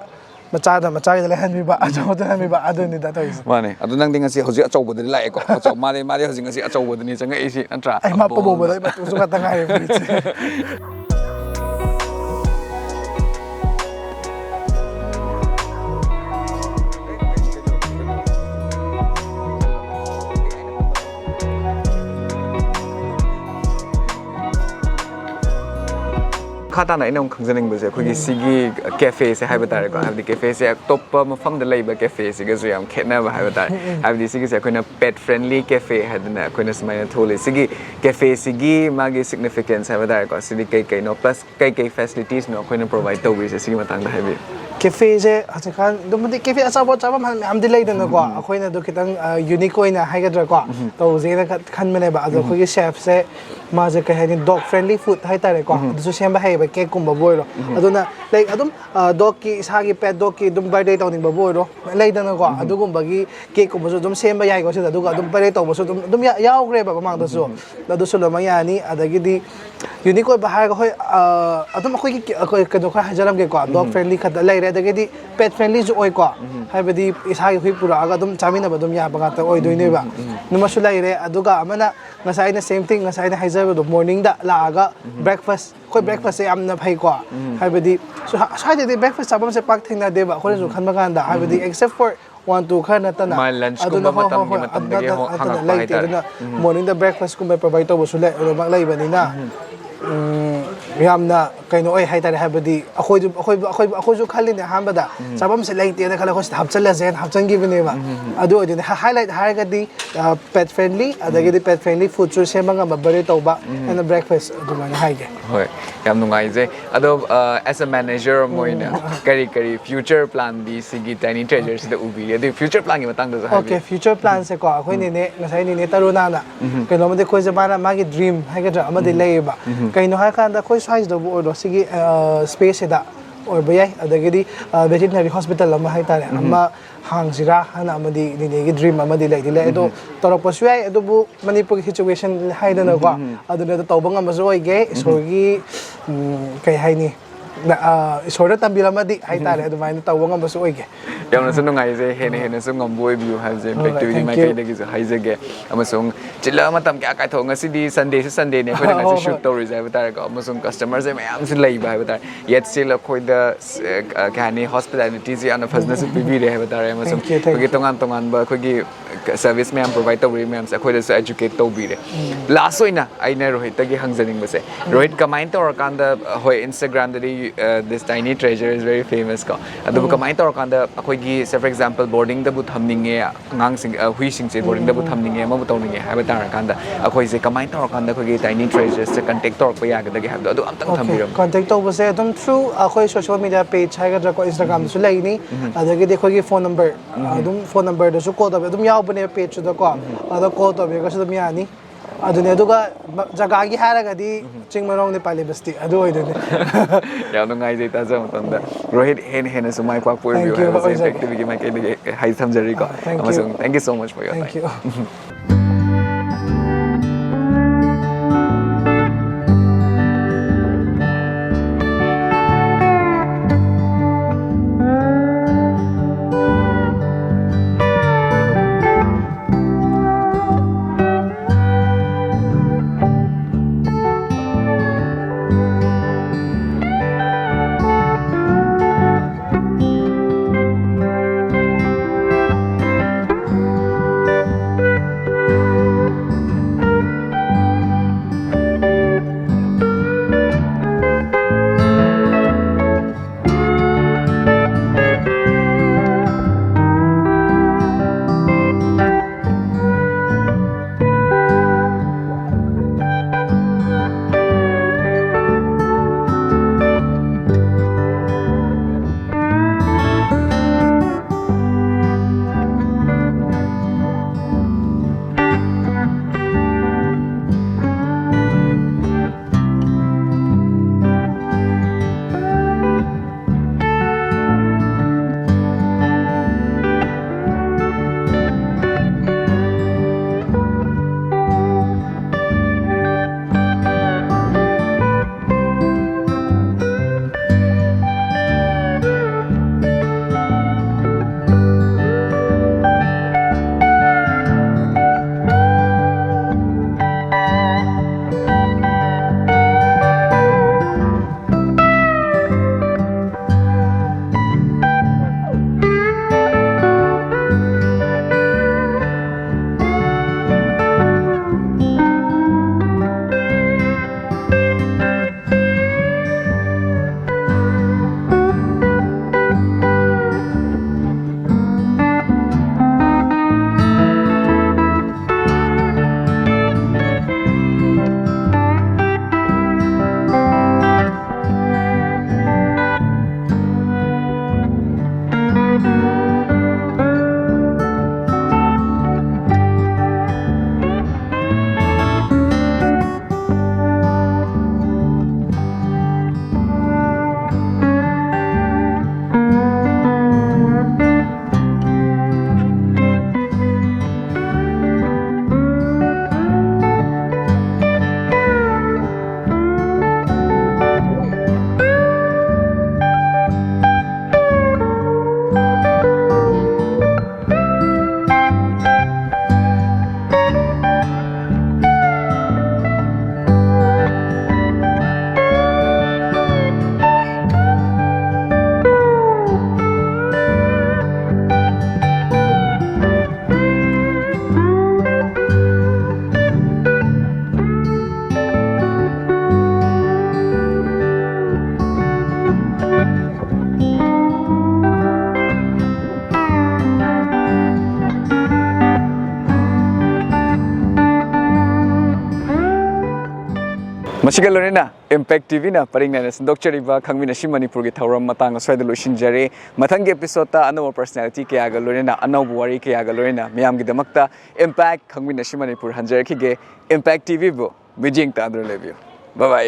ꯃꯆꯥꯗ ꯃꯆꯥꯒꯤꯗ ꯂꯩꯍꯟꯕꯤꯕ, ꯑꯆꯧꯕꯗ ꯂꯩꯍꯟꯕꯤꯕ, ꯑꯗꯨꯅꯤꯗ ꯇꯧꯔꯤꯁꯦ꯫ ꯃꯥꯅꯦ꯫ ꯑꯗꯨ ꯅꯪꯗꯤ ꯉꯁꯤ ꯍꯧꯖꯤꯛ ꯑꯆꯧꯕꯗ ꯂꯥꯛꯑꯦꯀꯣ꯫ ꯑꯆꯧ-, ꯃꯥꯗꯤ, ꯃꯥꯗꯤ ꯍꯧꯖꯤꯛ ꯉꯁꯤ ꯑꯆꯧꯕꯗꯅꯤ ꯆꯪꯉꯛꯏꯁꯤ, ꯅꯠꯇ꯭ꯔꯥ? ꯑꯩ ꯃꯥ ꯑꯕꯣ꯫ ꯄꯣꯕꯗ ꯑꯩ ꯃꯇꯨꯁꯨ ꯈꯛꯇ ꯉꯥꯏꯔꯦ ꯐꯨꯔꯤꯠꯁꯦ꯫ ꯃꯈꯥ ꯇꯥꯅ ꯑꯩꯅ ꯑꯃꯨꯛ ꯈꯪꯖꯅꯤꯡꯕꯁꯦ, ꯑꯩꯈꯣꯏꯒꯤ ꯎꯝ꯫ ꯁꯤꯒꯤ ꯀꯦꯐꯦꯁꯦ ꯍꯥꯏꯕ ꯇꯥꯔꯦꯀꯣ, ꯎꯝ꯫ ꯍꯥꯏꯕꯗꯤ ꯀꯦꯐꯦꯁꯦ ꯑꯇꯣꯞꯄ ꯃꯐꯝꯗ ꯂꯩꯕ ꯀꯦꯐꯦꯁꯤꯒꯁꯨ ꯌꯥꯝ ꯈꯦꯠꯅꯕ ꯍꯥꯏꯕ ꯇꯥꯔꯦ꯫ ꯎꯝ, ꯎꯝ꯫ ꯍꯥꯏꯕꯗꯤ ꯁꯤꯒꯤꯁꯦ ꯑꯩꯈꯣꯏꯅ pet friendly cafe ꯍꯥꯏꯗꯅ ꯑꯩꯈꯣꯏꯅ ꯁꯨꯃꯥꯏꯅ ꯊꯣꯜꯂꯤ꯫ ꯁꯤꯒꯤ ꯀꯦꯐꯦꯁꯤꯒꯤ ꯃꯥꯒꯤ significance ꯍꯥꯏꯕ ꯇꯥꯔꯦꯀꯣ, ꯁꯤꯗꯤ ꯀꯩ ꯀꯩꯅꯣ, plus ꯀꯩ ꯀꯩ facilitiesꯅꯣ ꯑꯩꯈꯣꯏꯅ provide ꯇꯧꯕꯤꯔꯤꯁꯦ, ꯁꯤꯒꯤ ꯃꯇꯥꯡꯗ ꯍꯥꯏꯕꯤꯌꯨ꯫ ꯀꯦꯐꯦꯁꯦ ꯍꯧꯖꯤꯛꯀꯥꯟ ꯑꯗꯨꯝ ꯍꯥꯏꯗꯤ ꯀꯦꯐꯦ ꯑꯆꯥꯄꯣꯠ ꯆꯥꯐꯝ ꯃꯌꯥꯝꯗꯤ ꯂꯩꯗꯅꯀꯣ, ꯑꯩꯈꯣꯏꯅ ꯑꯗꯨ ꯈꯤꯇꯪ ꯌꯨꯅꯤꯛ ꯑꯣꯏꯅ ꯍꯥꯏꯒꯗ꯭ꯔꯥꯀꯣ, ꯇꯧꯁꯦꯅ ꯈꯟꯕꯅꯦꯕ꯫ ꯑꯗꯣ ꯑꯩꯈꯣꯏꯒꯤ ꯁꯦꯐꯁꯦ ꯃꯥꯁꯦ ꯀꯩ ꯍꯥꯏꯅꯤ, ꯗꯣꯒ ꯐ꯭ꯔꯦꯟꯂꯤ ꯐꯨꯗ ꯍꯥꯏꯇꯥꯔꯦꯀꯣ, ꯑꯗꯨꯁꯨ ꯁꯦꯝꯕ ꯍꯩꯌꯦꯕ, ꯀꯦꯛꯀꯨꯝꯕꯕꯨ ꯑꯣꯏꯔꯣ꯫ ꯑꯗꯨꯅ ꯂꯥꯏꯛ ꯑꯗꯨꯝ ꯗꯣꯒꯀꯤ, ꯏꯁꯥꯒꯤ ꯄꯦꯠ ꯗꯣꯒꯀꯤ ꯑꯗꯨꯝ ꯕꯥꯔꯗꯦ ꯇꯧꯅꯤꯡꯕꯕꯨ ꯑꯣꯏꯔꯣ, ꯂꯩꯗꯅꯀꯣ, ꯑꯗꯨꯒꯨꯝꯕꯒꯤ ꯀꯦꯛꯀꯨꯝꯕꯁꯨ ꯑꯗꯨꯝ ꯁꯦꯝꯕ ꯌꯥꯏꯀꯣ ꯁꯤꯗ꯫ ꯑꯗꯨꯒ ꯑꯗꯨꯝ ꯕꯥꯔꯗꯦ ꯇꯧꯕꯁꯨ ꯑꯗꯨꯝ ꯑꯗꯨꯝ ꯌꯥꯎꯈ꯭ꯔꯦꯕ ꯃꯃꯥꯡꯗꯁꯨ꯫ ꯑꯗꯨꯁꯨ ꯂꯣꯏꯅꯃꯛ ꯌꯥꯅꯤ꯫ ꯑꯗꯒꯤꯗꯤ ꯌꯨꯅꯤꯛ ꯑꯣꯏꯕ ꯍꯥꯏꯔꯒ ꯍꯣꯏ, ꯑꯗꯨꯝ ꯑꯩꯈꯣꯏꯒꯤ ꯑꯩꯈꯣꯏ ꯀꯩꯅꯣ ꯈꯔ ꯍꯥꯏꯖꯔꯝꯒꯦꯀꯣ꯫ ꯗꯣꯒ ꯐ꯭ꯔꯦꯟꯂꯤ ꯈꯛꯇ ꯂꯩꯔꯦ, ꯑꯗꯒꯤꯗꯤ ꯄꯦꯠ ꯐ꯭ꯔꯦꯟꯂꯤꯁꯨ ꯑꯣꯏꯀꯣ꯫ ꯍꯥꯏꯕꯗꯤ ꯏꯁꯥꯒꯤ ꯍꯨꯏ ꯄꯨꯔꯛꯑꯒ ꯑꯗꯨꯝ ꯆꯥꯃꯤꯟꯅꯕ ꯑꯗꯨꯝ ꯌꯥꯕ ꯉꯥꯛꯇ ꯑꯣꯏꯗꯣꯏꯅꯦꯕ꯫ ꯑꯗꯨꯃꯁꯨ ꯂꯩꯔꯦ꯫ ꯑꯗꯨꯒ ꯑꯃꯅ ꯉꯁꯥꯏ ꯑꯩꯅ ꯁꯦꯝ ꯊꯤꯡ, ꯉꯁꯥꯏ ꯑꯩꯅ ꯍꯥꯏꯖꯕꯗꯣ, ꯃꯣꯔꯅꯤꯡꯗ ꯂꯥꯛꯑꯒ ꯕ꯭ꯔꯦꯛꯐꯥꯁ, ꯑꯩꯈꯣꯏ ꯕ꯭ꯔꯦꯛꯐꯥꯁꯁꯦ ꯌꯥꯝꯅ ꯐꯩꯀꯣ꯫ ꯍꯥꯏꯕꯗꯤ ꯁ꯭ꯋꯥꯏꯗꯗꯤ ꯕ꯭ꯔꯦꯛꯐꯥꯁ ꯆꯥꯐꯝꯁꯦ ꯄꯥꯛ ꯊꯦꯡꯅꯗꯦꯕ ꯑꯩꯈꯣꯏꯅꯁꯨ ꯈꯟꯕ ꯀꯥꯟꯗ, ꯍꯥꯏꯕꯗꯤ ꯑꯦꯛꯁꯦꯞ ꯐꯣꯔ ꯋꯥꯟ ꯇꯨ ꯈꯔ ꯅꯠꯇꯅ꯫ ꯃꯥ ꯂꯟꯁꯀꯨꯝꯕ ꯑꯗꯨꯅ ꯍꯣꯏ, ꯍꯣꯏ, ꯃꯇꯝꯒꯤ ꯍꯣꯏ, ꯃꯇꯝꯗꯒꯤ ꯑꯗꯨꯅ ꯍꯣ-, ꯅꯠꯇꯅ ꯍꯥꯡꯉꯛꯄ ꯂꯩꯇꯦ꯫ ꯍꯥꯏꯇꯥꯔꯦ꯫ ꯑꯗꯨꯅ ꯃꯣꯔꯅꯤꯡꯗ ꯕ꯭ꯔꯦꯛꯐꯥꯁꯀꯨꯝꯕ ꯄ꯭ꯔꯣꯚꯥꯏꯗ ꯇꯧꯕꯁꯨ ꯂꯩ, ꯂꯣꯏꯅꯃꯛ ꯂꯩꯕꯅꯤꯅ꯫ ꯎꯝ, ꯌꯥꯝꯅ ꯀꯩꯅꯣ ꯑꯣꯏ ꯍꯥꯏꯇꯥꯔꯦ꯫ ꯍꯥꯏꯕꯗꯤ ꯑꯩꯈꯣꯏꯁꯨ ꯑꯩꯈꯣꯏ ꯑꯩꯈꯣꯏ ꯑꯩꯈꯣꯏꯁꯨ ꯈꯜꯂꯤꯅꯦ ꯑꯍꯥꯟꯕꯗ, ꯆꯥꯐꯝꯁꯦ ꯂꯩꯇꯦꯅ ꯈꯜꯂꯦ, ꯑꯩꯈꯣꯏ ꯁꯤꯗ ꯍꯥꯞꯆꯤꯜꯂꯁꯦꯅ ꯍꯥꯞꯆꯤꯟꯈꯤꯕꯅꯦꯕ꯫ ꯑꯗꯨ ꯑꯣꯏꯗꯣꯏꯅꯦ꯫ ꯍꯥꯏꯂꯥꯏꯠ ꯍꯥꯏꯔꯒꯗꯤ ꯄꯦꯠ ꯐ꯭ꯔꯦꯟꯂꯤ, ꯑꯗꯒꯤꯗꯤ ꯄꯦꯠ ꯐ꯭ꯔꯦꯟꯂꯤ ꯐꯨꯗꯁꯨ ꯁꯦꯝꯕ ꯉꯝꯕ, ꯕꯔꯦ ꯇꯧꯕ, ꯑꯦꯟ ꯕ꯭ꯔꯦꯛꯐꯥꯁ ꯑꯗꯨꯃꯥꯏꯅ ꯍꯥꯏꯒꯦ꯫ ꯍꯣꯏ, ꯌꯥꯝ ꯅꯨꯡꯉꯥꯏꯖꯩ꯫ ꯑꯗꯣ ꯑꯦꯁ ꯑ ꯃꯦꯅꯦꯖꯔ ꯑꯃ ꯑꯣꯏꯅ ꯀꯔꯤ ꯀꯔꯤ ꯐ꯭ꯌꯨꯆꯔ ꯄ꯭ꯂꯥꯟꯗꯤ ꯁꯤꯒꯤ ꯇꯥꯏꯅꯤ ꯇ꯭ꯔꯦꯖꯔꯁꯤꯗ ꯎꯕꯤꯔꯤ? ꯑꯗꯨꯒꯤ ꯐ꯭ꯌꯨꯆꯔ ꯄ꯭ꯂꯥꯟꯒꯤ ꯃꯇꯥꯡꯗꯁꯨ ꯑꯣꯀꯦ꯫ ꯍꯥꯏꯕꯤꯌꯨ꯫ ꯐ꯭ꯌꯨꯆꯔ ꯄ꯭ꯂꯥꯟꯁꯦꯀꯣ, ꯑꯩꯈꯣꯏ ꯅꯦꯅꯦ, ꯉꯁꯥꯏ ꯅꯦꯅꯦ ꯇꯔꯨꯅꯥꯅ ꯀꯩꯅꯣꯝꯃꯗꯤ ꯑꯩꯈꯣꯏꯁꯦ, ꯃꯥꯅ ꯃꯥꯒꯤ ꯗ꯭ꯔꯤꯝ ꯍꯥꯏꯒꯗ꯭ꯔꯥ ꯑꯃꯗꯤ ꯂꯩꯌꯦꯕ꯫ ꯀꯩꯅꯣ ꯍꯥꯏꯔꯀꯥꯟꯗ ꯑꯩꯈꯣꯏ ꯁ꯭ꯋꯥꯏꯁꯤꯗꯕꯨ ꯑꯣꯏꯔꯣ, ꯁꯤꯒꯤ ꯁ꯭ꯄꯦꯁꯁꯤꯗ ꯑꯣꯏꯕ ꯌꯥꯏ, ꯑꯗꯒꯤꯗꯤ ꯚꯦꯇꯤꯅꯔꯤ ꯍꯣꯁꯄꯤꯇꯥꯜ ꯑꯃ ꯍꯥꯏꯇꯥꯔꯦ, ꯑꯃ ꯍꯥꯡꯁꯤꯔꯥ ꯍꯥꯏꯅ ꯑꯃꯗꯤ ꯅꯦꯅꯦꯒꯤ ꯗ꯭ꯔꯤꯝ ꯑꯃꯗꯤ ꯂꯩꯗꯤ ꯂꯩ꯫ ꯑꯗꯣ ꯇꯧꯔꯛꯄꯁꯨ ꯌꯥꯏ, ꯑꯗꯨꯕꯨ ꯃꯅꯤꯄꯨꯔꯒꯤ ꯁꯤꯆꯨꯋꯦꯁꯟ ꯍꯥꯏꯗꯅꯀꯣ, ꯑꯗꯨꯅ ꯑꯗꯨ ꯇꯧꯕ ꯉꯝꯕꯁꯨ ꯑꯣꯏꯒꯦ꯫ ꯏꯁꯣꯔꯒꯤ ꯎꯝ, ꯀꯩ ꯍꯥꯏꯅꯤ, ꯅ-, ꯑ, ꯏꯁꯣꯔꯅ ꯇꯝꯕꯤꯔꯝꯃꯗꯤ ꯍꯥꯏꯇꯥꯔꯦ, ꯑꯗꯨꯃꯥꯏꯅ ꯇꯧꯕ ꯉꯝꯕꯁꯨ ꯑꯣꯏꯒꯦ꯫ ꯌꯥꯝꯅꯁꯨ ꯅꯨꯡꯉꯥꯏꯖꯩ꯫ ꯍꯦꯟꯅ ꯍꯦꯟꯅꯁꯨ ꯉꯝꯕ ꯑꯣꯏꯕꯤꯌꯨ ꯍꯥꯏꯕꯁꯦ ꯍꯣꯏ, ꯏꯝꯄꯦꯛ ꯇꯤꯚꯤꯒꯤ thank you꯫ ꯃꯥꯏꯀꯩꯗꯒꯤꯁꯨ ꯍꯥꯏꯖꯒꯦ꯫ ꯑꯃꯁꯨꯡ ꯆꯤꯜꯂ ꯃꯇꯝ ꯀꯌꯥ ꯀꯥꯏꯊꯣꯛ, ꯉꯁꯤꯗꯤ ꯁꯟꯗꯦꯁꯨ ꯁꯟꯗꯦꯅꯦ, ꯑꯩꯈꯣꯏꯅ ꯉꯁꯤ ꯍꯣꯏ, ꯁꯨꯠ ꯍꯣꯏ꯫ ꯇꯧꯔꯤꯁꯦ ꯍꯥꯏꯕ ꯇꯥꯔꯦꯀꯣ, ꯑꯃꯁꯨꯡ ꯀꯁꯇꯃꯔꯁꯦ ꯃꯌꯥꯝꯁꯨ ꯂꯩꯕ ꯍꯥꯏꯕ ꯇꯥꯔꯦ꯫ Yet still ꯑꯩꯈꯣꯏꯗ, ꯑ, ꯀꯩ ꯍꯥꯏꯅꯤ, ꯍꯣꯁꯄꯤꯇꯥꯂꯤꯇꯤꯁꯦ ꯌꯥꯝꯅ ꯐꯖꯅꯁꯨ ꯄꯤꯕꯤꯔꯦ ꯍꯥꯏꯕ ꯇꯥꯔꯦ, ꯑꯃꯁꯨꯡ Thank you, thank ꯑꯩꯈꯣꯏꯒꯤ you꯫ ꯇꯣꯉꯥꯟ ꯇꯣꯉꯥꯟꯕ ꯑꯩꯈꯣꯏꯒꯤ ꯁꯔꯚꯤꯁ ꯃꯌꯥꯝ ꯄ꯭ꯔꯣꯚꯥꯏꯗ ꯇꯧꯕꯤꯔꯤ ꯃꯌꯥꯝꯁꯦ ꯑꯩꯈꯣꯏꯗꯁꯨ ꯑꯦꯖꯨꯀꯦꯠ ꯇꯧꯕꯤꯔꯦ꯫ ꯂꯥꯁ ꯑꯣꯏꯅ ꯑꯩꯅ ꯔꯣꯍꯤꯠꯇꯒꯤ ꯍꯪꯖꯅꯤꯡꯕꯁꯦ, ꯔꯣꯍꯤꯠ, ꯀꯃꯥꯏꯅ ꯇꯧꯔꯀꯥꯟꯗ, ꯍꯣꯏ, ꯏꯟꯁꯇꯥꯒ꯭ꯔꯥꯝꯗꯗꯤ This tiny treasure is very famous ꯀꯣ. ꯑꯗꯨꯕꯨ ꯀꯃꯥꯏꯅ ꯇꯧꯔꯀꯥꯟꯗ ꯑꯩꯈꯣꯏꯒꯤ, say for example, ꯕꯣꯔꯗꯤꯡꯗꯕꯨ ꯊꯝꯅꯤꯡꯉꯦ, ꯑꯉꯥꯡꯁꯤꯡ, ꯑ, ꯍꯨꯏꯁꯤꯡꯁꯦ ꯕꯣꯔꯗꯤꯡꯗꯕꯨ ꯊꯝꯅꯤꯡꯉꯦ, ꯑꯃꯕꯨ ꯇꯧꯅꯤꯡꯉꯦ ꯍꯥꯏꯕ ꯇꯥꯔꯀꯥꯟꯗ ꯑꯩꯈꯣꯏꯁꯦ ꯀꯃꯥꯏꯅ ꯇꯧꯔꯀꯥꯟꯗ ꯑꯩꯈꯣꯏꯒꯤ tiny treasures ꯁꯦ contact ꯇꯧꯔꯛꯄ ꯌꯥꯒꯗꯒꯦ ꯍꯥꯏꯕꯗꯣ ꯑꯗꯨ ꯑꯝꯇꯪ ꯊꯝꯕꯤꯔꯝꯃꯨ꯫ Contact ꯇꯧꯕꯁꯦ ꯑꯗꯨꯝ through ꯑꯩꯈꯣꯏ social media page ꯍꯥꯏꯒꯗ꯭ꯔꯥꯀꯣ, Instagram ꯗꯁꯨ ꯂꯩꯅꯤ꯫ ꯑꯗꯒꯤꯗꯤ ꯑꯩꯈꯣꯏꯒꯤ phone number, ꯑꯗꯨꯝ phone number ꯗꯁꯨ call ꯇꯧꯕꯤ, ꯑꯗꯨꯝ ꯌꯥꯎꯕꯅꯦ page ꯇꯨꯗꯀꯣ꯫ ꯑꯗꯣ call ꯇꯧꯕꯤꯔꯒꯁꯨ ꯑꯗꯨꯝ ꯌꯥꯅꯤ꯫ ꯑꯗꯨꯅꯦ꯫ ꯑꯗꯨꯒ ꯖꯒꯥꯒꯤ ꯍꯥꯏꯔꯒꯗꯤ ꯆꯤꯡꯃꯩꯔꯣꯡ ꯅꯦꯄꯥꯂꯤ ꯕꯁꯇꯤ ꯑꯗꯨ ꯑꯣꯏꯗꯣꯏꯅꯦ꯫ ꯌꯥꯝ ꯅꯨꯡꯉꯥꯏꯖꯩ ꯇꯥꯖꯕ ꯃꯇꯝꯗ꯫ ꯔꯣꯍꯤꯠ, ꯍꯦꯟꯅ ꯍꯦꯟꯅꯁꯨ ꯃꯥꯏ ꯄꯥꯛꯄ ꯑꯣꯏꯕꯤꯌꯨ Thank you, ꯍꯥꯏꯕꯁꯦ ꯑꯣꯏꯖꯒꯦ꯫ Impact ꯇꯤꯚꯤꯒꯤ ꯃꯥꯏꯀꯩꯗꯒꯤ ꯍꯥꯏ ꯊꯝꯖꯔꯤꯀꯣ꯫ Thank you. ꯑꯃꯁꯨꯡ thank you so much for your Thank time. You. ꯃꯁꯤꯒ ꯂꯣꯏꯅꯅ Impact ꯇꯤ ꯚꯤꯅ ꯄꯔꯤꯡ ꯅꯥꯏꯅ ꯁꯟꯗꯣꯛꯆꯔꯤꯕ ꯈꯪꯃꯤꯟꯅꯁꯤ ꯃꯅꯤꯄꯨꯔꯒꯤ ꯊꯧꯔꯝ ꯃꯇꯥꯡ ꯑꯁ꯭ꯋꯥꯏꯗ ꯂꯣꯏꯁꯤꯟꯖꯔꯦ꯫ ꯃꯊꯪꯒꯤ ꯑꯦꯄꯤꯁꯣꯗꯇ ꯑꯅꯧꯕ ꯄꯔꯁꯅꯦꯂꯤꯇꯤ ꯀꯌꯥꯒ ꯂꯣꯏꯅꯅ ꯑꯅꯧꯕ ꯋꯥꯔꯤ ꯀꯌꯥꯒ ꯂꯣꯏꯅꯅ ꯃꯤꯌꯥꯝꯒꯤꯗꯃꯛꯇ Impact ꯈꯪꯃꯤꯟꯅꯁꯤ ꯃꯅꯤꯄꯨꯔ ꯍꯟꯖꯔꯛꯈꯤꯒꯦ꯫ Impact ꯇꯤ ꯚꯤꯕꯨ ꯃꯤꯠꯌꯦꯡ ꯇꯥꯗꯨꯅ ꯂꯩꯕꯤꯌꯨ꯫ ꯕꯥꯏ ꯕꯥꯏ꯫